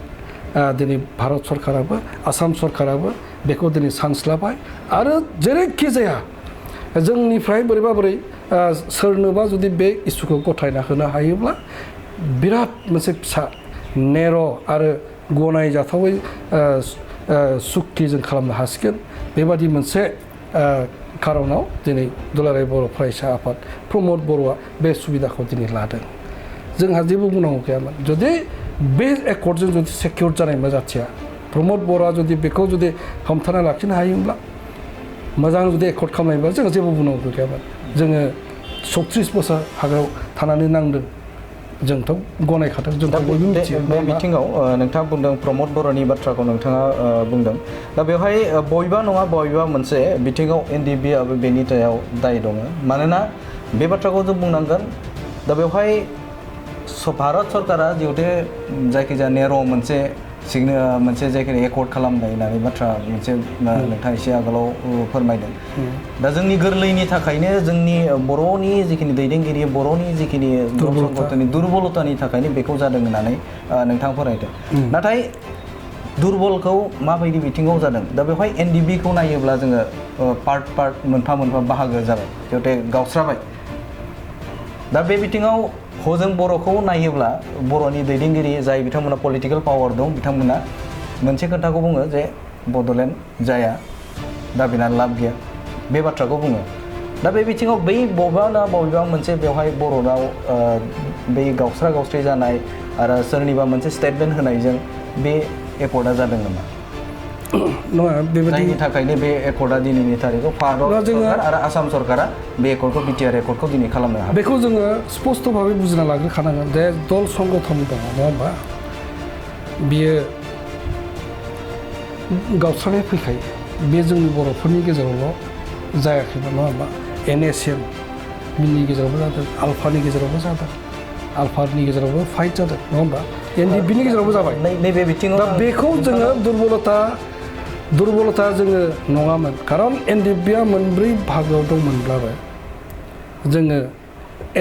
दिनै भारत सरकाराबो आसाम सरकाराबो बेखौ दिनै सानस्लाबाय आरो जेरैखि जाया जोंनिफ्राय बोरै सोरनोबा जुदि बे इस्युखौ गथायना होनो हायोब्ला बिराद मोनसे फिसा नेर' आरो गनायजाथावै सुक्ति जों खालामनो हासिगोन बेबादि मोनसे खारनाव दिनै दुलाराय बर' फरायसा आफाद प्रमद बर'आ बे सुबिदाखौ दिनै लादों जोंहा जेबो बुंनांगौ गैयामोन जुदि बे एकर्डजों जुदि सेकिउर जानाय जाथिया प्रमद बर'आ जुदि बेखौ जुदि हमथाना लाखिनो हायोब्ला मोजां जुदि एकर्ड खालामनायबा जोंहा जेबो बुंनांगौ गैयामोन जोङो 36 बोसोर हाग्रायाव थानानै नांदों जोंथ' गनायखादों जों बयबो मिथियो बे बिथिङाव नोंथाङा बुंदों प्रमद बर'नि बाथ्राखौ नोंथाङा बुंदों दा बेवहाय बबेबा नङा बबेबा मोनसे बिथिङाव NDFBआबो बेनि सायाव दाय दङ मानोना बे बाथ्राखौ जों बुंनांगोन दा बेवहाय भारत सरकारा जिहेतु जायखिजाया नेर' मोनसे जायखिजाया एकर्ड खालामनाय होननानै बाथ्रा मोनसे नोंथाङा एसे आगोलाव फोरमायदों दा जोंनि गोरलैनि थाखायनो जोंनि बर'नि जिखिनि दैदेनगिरि बर'नि जिखिनि दुर्बलतानि थाखायनो बेखौ जादों होननानै नोंथाङा फोरमायदों नाथाय दुर्बलखौ माबायदि बिथिङाव जादों दा बेवहाय NDFBखौ नायोब्ला जोङो पार्ट मोनफा बाहागो जाबाय जिहेतु गावस्राबाय दा बे बिथिङाव हजों बर'खौ नायोब्ला बर'नि दैदेनगिरि जाय बिथांमोना पलिटिकेल पावार दं बिथांमोना मोनसे खोथाखौ बुङो जे बड'लेण्ड जाया दा बेना लाब गैया बे बाथ्राखौ बुङो दा बे बिथिङाव बै बबेबा मोनसे बेवहाय बर'नाव बै गावस्रा जानाय आरो सोरनिबा मोनसे स्टेटमेन्ट होनायजों बे एकर्डआ जादों नामा नङा बेबायदि जायनि थाखायनो बे एकर्डआ दिनैनि थारिखआव भारत सरकार आरो आसाम सरकारा बे एकर्डखौ बिटिआर एकर्डखौ दिनै खालामनो हाबाय बेखौ जोङो स्पष्टभाबै बुजिना लाग्रोखानांगोन जे दल संगठन दङ नङा होमबा बियो गावस्रानाय फैखायो बे जोंनि बर'फोरनि गेजेरावल' जायाखैमोन नङा होमबा NSM बिनि गेजेरावबो जादों आल्फानि गेजेरावबो जादों आल्फानि गेजेरावबो फाइट जादों नङा होमबा NDFBनि गेजेरावबो जाबाय नैबे बिथिङाव दा बेखौ जोङो दुरबलता जोङो नङामोन खारन NDFBआ मोनब्रै बाहागोआव दंमोनब्लाबो जोङो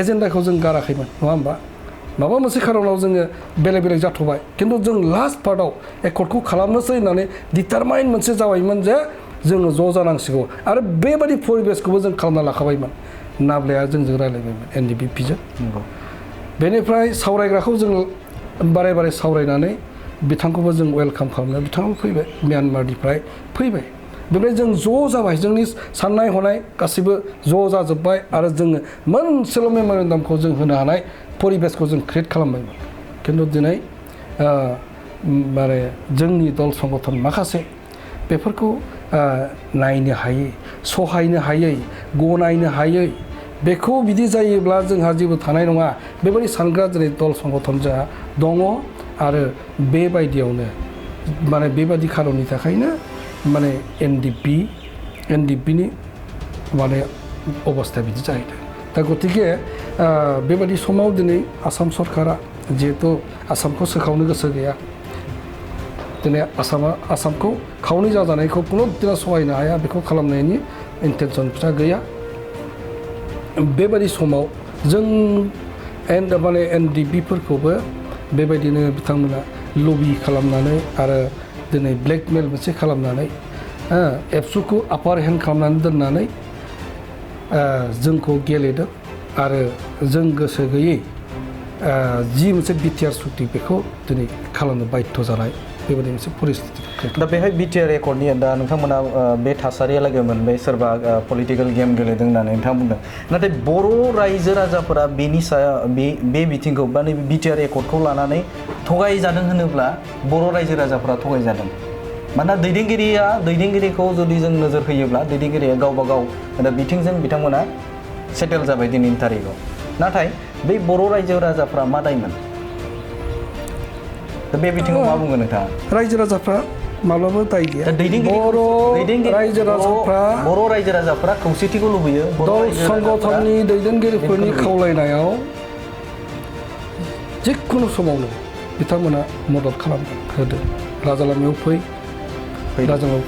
एजेन्डाखौ जों गाराखैमोन नङा होमबा माबा मोनसे खारनाव जोङो बेलेग बेलेग जाथ'बाय खिन्थु जों लास्ट पार्टआव एकर्डखौ खालामनोसै होननानै डिटारमाइन मोनसे जाबायमोन जे जोङो ज' जानांसिगौ आरो बेबायदि परिबेसखौबो जों खालामना लाखाबायमोन नाब्लाया जोंजों रायज्लायबायमोन NDFBजों बेनिफ्राय सावरायग्राखौ जों बारे बारे सावरायनानै बिथांखौबो जों वेलकाम खालामनाय बिथाङाबो फैबाय म्यानमारनिफ्राय फैबाय बेनिफ्राय जों ज' जाबाय जोंनि साननाय हनाय गासिबो ज' जाजोब्बाय आरो जोङो मोनसेल' मेम'रेन्डामखौ जों होनो हानाय परिबेसखौ जों क्रिएट खालामबायमोन खिन्थु दिनै माने जोंनि दल संगठन माखासे बेफोरखौ नायनो हायै सहायनो हायै गनायनो हायै बेखौ बिदि जायोब्ला जोंहा जेबो थानाय नङा बेबायदि सानग्रा दिनै दल संगठन जोंहा दङ आरो बेबायदियावनो माने बेबायदि खारननि थाखायनो माने NDFBनि माने अबस्थाया बिदि जाहैदों दा गतिके बेबायदि समाव दिनै आसाम सरकारा जिहेतु आसामखौ सोखावनो गोसो गैया दिनै आसामखौ खावनै जाजानायखौ खुनु दिना सहायनो हाया बेखौ खालामनायनि इन्टेनसन बिसा गैया बेबायदि समाव जों माने NDFBफोरखौबो बेबायदिनो बिथांमोना लबि खालामनानै आरो दिनै ब्लेकमेल मोनसे खालामनानै एबसुखौ आपार हेन्ड खालामनानै दोननानै जोंखौ गेलेदों आरो जों गोसो गैयै जि मोनसे बिटिआर सुक्ति बेखौ दिनै खालामनो बाध्य जानाय बेबायदि मोनसे परिस्थिति दा बेहाय बिटिआर एकर्डनि दा नोंथांमोना बे थासारियालागै मोनबाय सोरबा पलिटिकेल गेम गेलेदों होननानै नोंथाङा बुंदों नाथाय बर' रायजो राजाफोरा बेनि सायाव बे बिथिंखौ बा नैबे बिटिआर एकर्डखौ लानानै थगायजादों होनोब्ला बर' रायजो राजाफोरा थगायजादों मानोना दैदेनगिरिखौ जुदि जों नोजोर होयोब्ला दैदेनगिरिया गावबा गाव बिथिंजों बिथांमोना सेटेल जाबाय दिनैनि थारिखआव नाथाय बै बर' रायजो राजाफ्रा मा दायमोन दा बे बिथिङाव मा बुंगोन नोंथाङा रायजो राजाफ्रा माब्लाबा दाय गैया बर' रायजो राजाफ्रा खौसेथिखौ लुबैयो दल संगठननि दैदेनगिरिफोरनि खावलायनायाव जिखुनु समावनो बिथांमोना मदद खालामदों होदों राजा लामायाव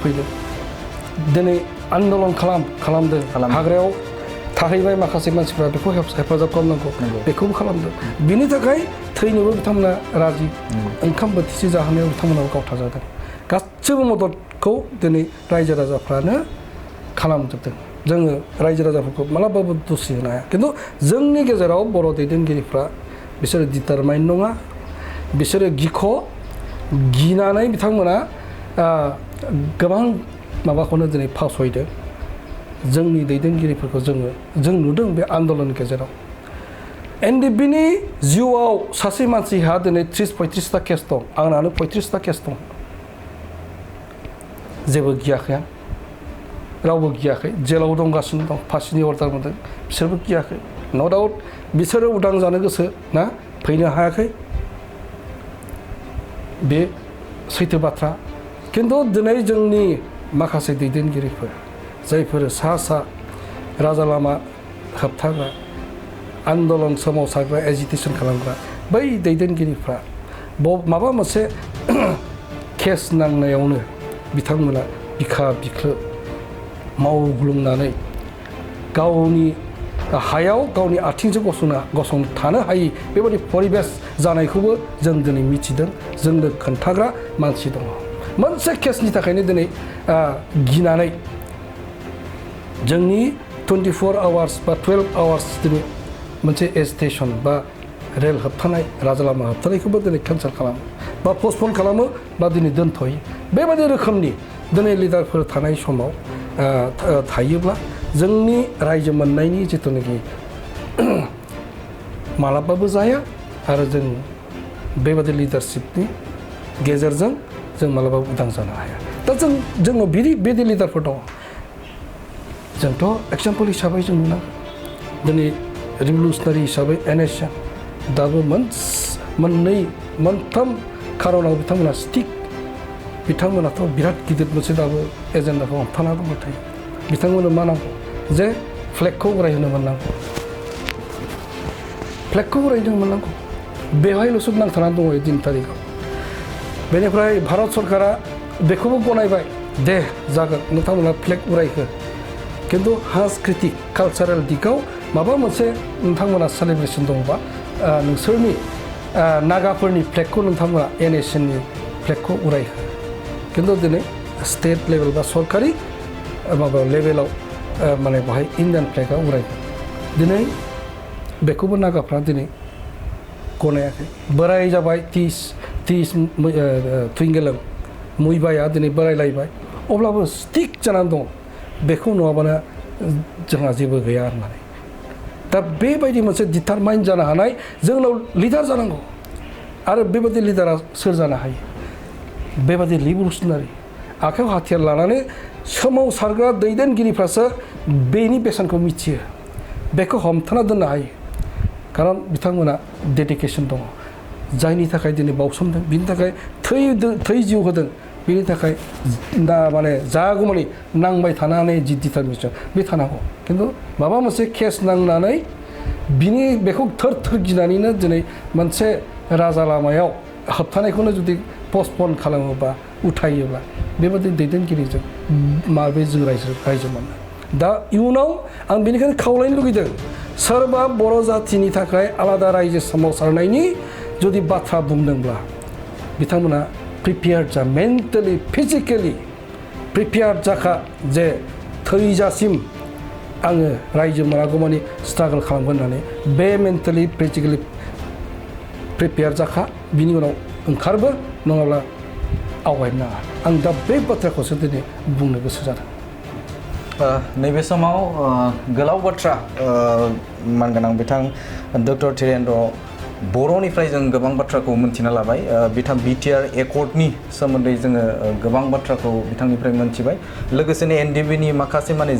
फैदों दिनै आन्दलन खालामदों हाग्रायाव थाहैबाय माखासे मानसिफ्रा बेखौ हेफाजाब खालामनांगौ बेखौबो खालामदों बिनि थाखाय थैनोबो बिथांमोना राजि ओंखाम बोथिसे जाहोनायाव बिथांमोनाबो गावथारजादों गासैबो मददखौ दिनै रायजो राजाफ्रानो खालामजोबदों जोङो रायजो राजाफोरखौ मालाबाबो दुसि होनो हाया खिन्थु जोंनि गेजेराव बर' दैदेनगिरिफ्रा बिसोरो डिटारमाइन नङा बिसोरो गिनानै बिथांमोना गोबां माबाखौनो दिनै फावसयदों जोंनि दैदेनगिरिफोरखौ जों नुदों बे आन्दलननि गेजेराव NDFBनि जिउआव सासे मानसिहा दिनै 30-35टा केस दं आंनानो 35टा केस दं जेबो गियाखै आं रावबो गियाखै जेलाव दंगासिनो दं फासिनि अर्डार मोनदों बिसोरबो गियाखै न' डाउट बिसोरो उदां जानो गोसो ना फैनो हायाखै बे सैथो बाथ्रा खिन्थु दिनै जोंनि माखासे दैदेनगिरिफोर जायफोर सा राजा लामा होबथाग्रा आन्दलन सोमावसारग्रा एजिटेसन खालामग्रा बै दैदेनगिरिफ्रा माबा मोनसे केस नांनायावनो बिथांमोना बिखा बिख्लो मावग्लुंनानै गावनि हायाव गावनि आथिंजों गसंथानो हायि बेबायदि परिबेस जानायखौबो जों दिनै मिथिदों जोंनो खोन्थाग्रा मानसि दङ मोनसे केसनि थाखायनो दिनै गिनानै जोंनि 24 आवार्स बा 12 आवार्स दिनै मोनसे एजिटेसन बा रेल होबथानाय राजा लामा होबथानायखौबो दिनै केन्सेल खालामो बा पस्टपन खालामो बा दिनै दोनथ'यो बेबायदि रोखोमनि दिनै लिडारफोर थानाय समाव थायोब्ला जोंनि रायजो मोननायनि जिथुनाखि मालाबाबो जाया आरो जों बेबायदि लिडारशिपनि गेजेरजों जों मालाबाबो उदां जानो हाया दा जों जोंनाव बिदि लिडारफोर दङ जोंथ' एग्जाम्पल हिसाबै जों नुनांगोन दिनै रिभलिउसनारि हिसाबै NSN दाबो मोननै मोनथाम खार'नाव बिथांमोना स्टिक बिथांमोनाथ' बिराद गिदिर मोनसे दाबो एजेन्डाखौ हमथाना दंबाय थायो बिथांमोननो मा नांगौ जे फ्लेगखौ उरायहोनो मोननांगौ फ्लेगखौ उरायहोनो मोननांगौ बेवहायल'सो नांथानानै दङ दिन थारिखआव बेनिफ्राय भारत सरकारा बेखौबो गनायबाय दे जागोन नोंथांमोना फ्लेग उरायहो खिन्थु सांस्कृतिक कालचारेल दिगाव माबा मोनसे नोंथांमोना सेलिब्रेसन दङबा नोंसोरनि नागाफोरनि फ्लेगखौ नोंथांमोना NSNनि फ्लेगखौ उरायहो खिन्थु दिनै स्टेट लेभेल बा सरकारि माबा लेभेलाव माने बेहाय इन्डियान फ्लेगआ उरायगोन दिनै बेखौबो नागाफ्रा दिनै गनायाखै बोराय जाबाय तीस थुइंगेलों मुइबाया दिनै बोरायलायबाय अब्लाबो स्टिक जानानै दं बेखौ नङाबानो जोंहा जेबो गैया होननानै दा बेबायदि मोनसे डिटारमाइन जानो हानाय जोंनाव लिडार जानांगौ आरो बेबायदि लिडारा सोर जानो हायो बेबायदि रिभलिउसनारि आखायाव हाथियार लानानै सोमावसारग्रा दैदेनगिरिफ्रासो बेनि बेसेनखौ मिथियो बेखौ हमथाना दोननो हायो खारन बिथांमोना डेडिकेसन दङ जायनि थाखाय दिनै बावसोमदों बिनि थाखाय थै जिउ होदों बिनि थाखाय दा माने जागौमानि नांबाय थानानै जि डिटारमिनेसन बे थानांगौ खिन्थु माबा मोनसे केस नांनानै बिनि बेखौ थोर गिनानैनो दिनै मोनसे राजा लामायाव होबथानायखौनो जुदि पस्टपन खालामोबा उथायोब्ला बेबायदि दैदेनगिरिजों माबे जों रायजो मोनो दा इयुनाव आं बेनिखायनो खावलायनो लुगैदों सोरबा बर' जाथिनि थाखाय आलादा रायजो सोमावसारनायनि जुदि बाथ्रा बुंदोंब्ला बिथांमोना प्रिपेयार जा मेन्टेलि फिजिकेलि प्रिपेयार जाखा जे थैजासिम आङो रायजो मोनागौमानि स्ट्रागल खालामगोन होननानै बे मेन्टेलि फिजिकेलि प्रिपेयार जाखा बिनि उनाव ओंखारबो नङाब्ला आवगायनो नाङा आं दा बे बाथ्राखौसो दिनै बुंनो गोसो जादों नैबे समाव गोलाव बाथ्रा मानगोनां बिथां डक्टर धीरेन्द्र बर'निफ्राय जों गोबां बाथ्राखौ मोनथिना लाबाय बिथां BTR एकर्डनि सोमोन्दै जोङो गोबां बाथ्राखौ बिथांनिफ्राय मोनथिबाय लोगोसेनो NDFBनि माखासे माने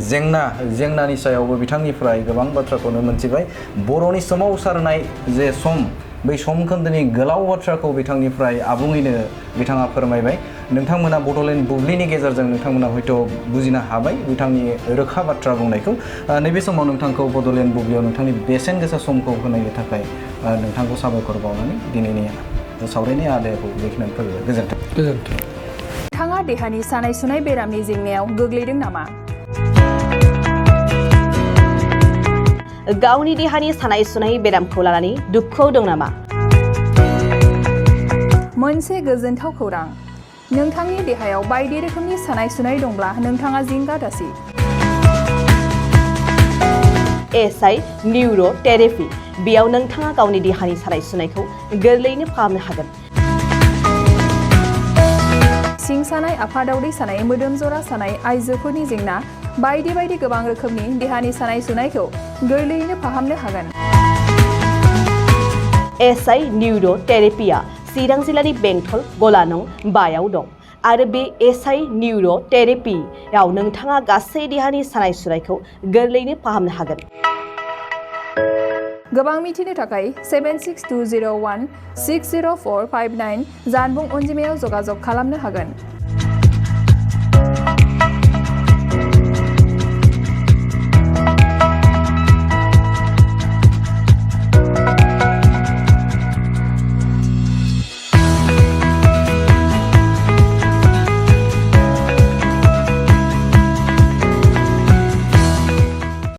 जेंनानि सायावबो बिथांनिफ्राय गोबां बाथ्राखौनो मोनथिबाय बर'नि सोमावसारनाय जे सम बै समखोन्दोनि गोलाव बाथ्राखौ बिथांनिफ्राय आबुङैनो बिथाङा फोरमायबाय नोंथांमोना बड'लेण्ड बुब्लिनि गेजेरजों नोंथांमोना हयथ' बुजिनो हाबाय बिथांनि रोखा बाथ्रा बुंनायखौ नैबे समाव नोंथांखौ बड'लेण्ड बुब्लियाव नोंथांनि बेसेन गोसा समखौ होनायनि थाखाय नोंथांखौ साबायखर बावनानै दिनैनि सावरायनाय आयदाखौ बेखिनियावनो फोजोबबाय गोजोन्थों नोंथाङा देहानि सानाय सुनाय बेरामनि जेंनायाव गोग्लैदों नामा गावनि देहानि सानाय सुनाय बेरामखौ लानानै दुखुआव दं नामा मोनसे गोजोनथाव खौरां नोंथांनि देहायाव बायदि रोखोमनि सानाय सुनाय दंब्ला नोंथाङा जिंगा दासि SI निउर' थेरापि बेयाव नोंथाङा गावनि देहानि सानाय सुनायखौ गोरलैयैनो फाहामनो हागोन सिं सानाय आफादावदै सानाय मोदोम जरा सानाय आइजोफोरनि जेंना बायदि गोबां रोखोमनि देहानि सानाय सुनायखौ गोरलैयैनो फाहामनो हागोन SI निउर' थेरापिया चिरां जिल्लानि बेंटल गलानं बायाव दं आरो बे SI निउर' थेरापियाव नोंथाङा गासै देहानि सानाय सुनायखौ गोरलैयैनो फाहामनो हागोन गोबां मिथिनो थाखाय 762016045 जानबुं अनजिमायाव जगाजग खालामनो हागोन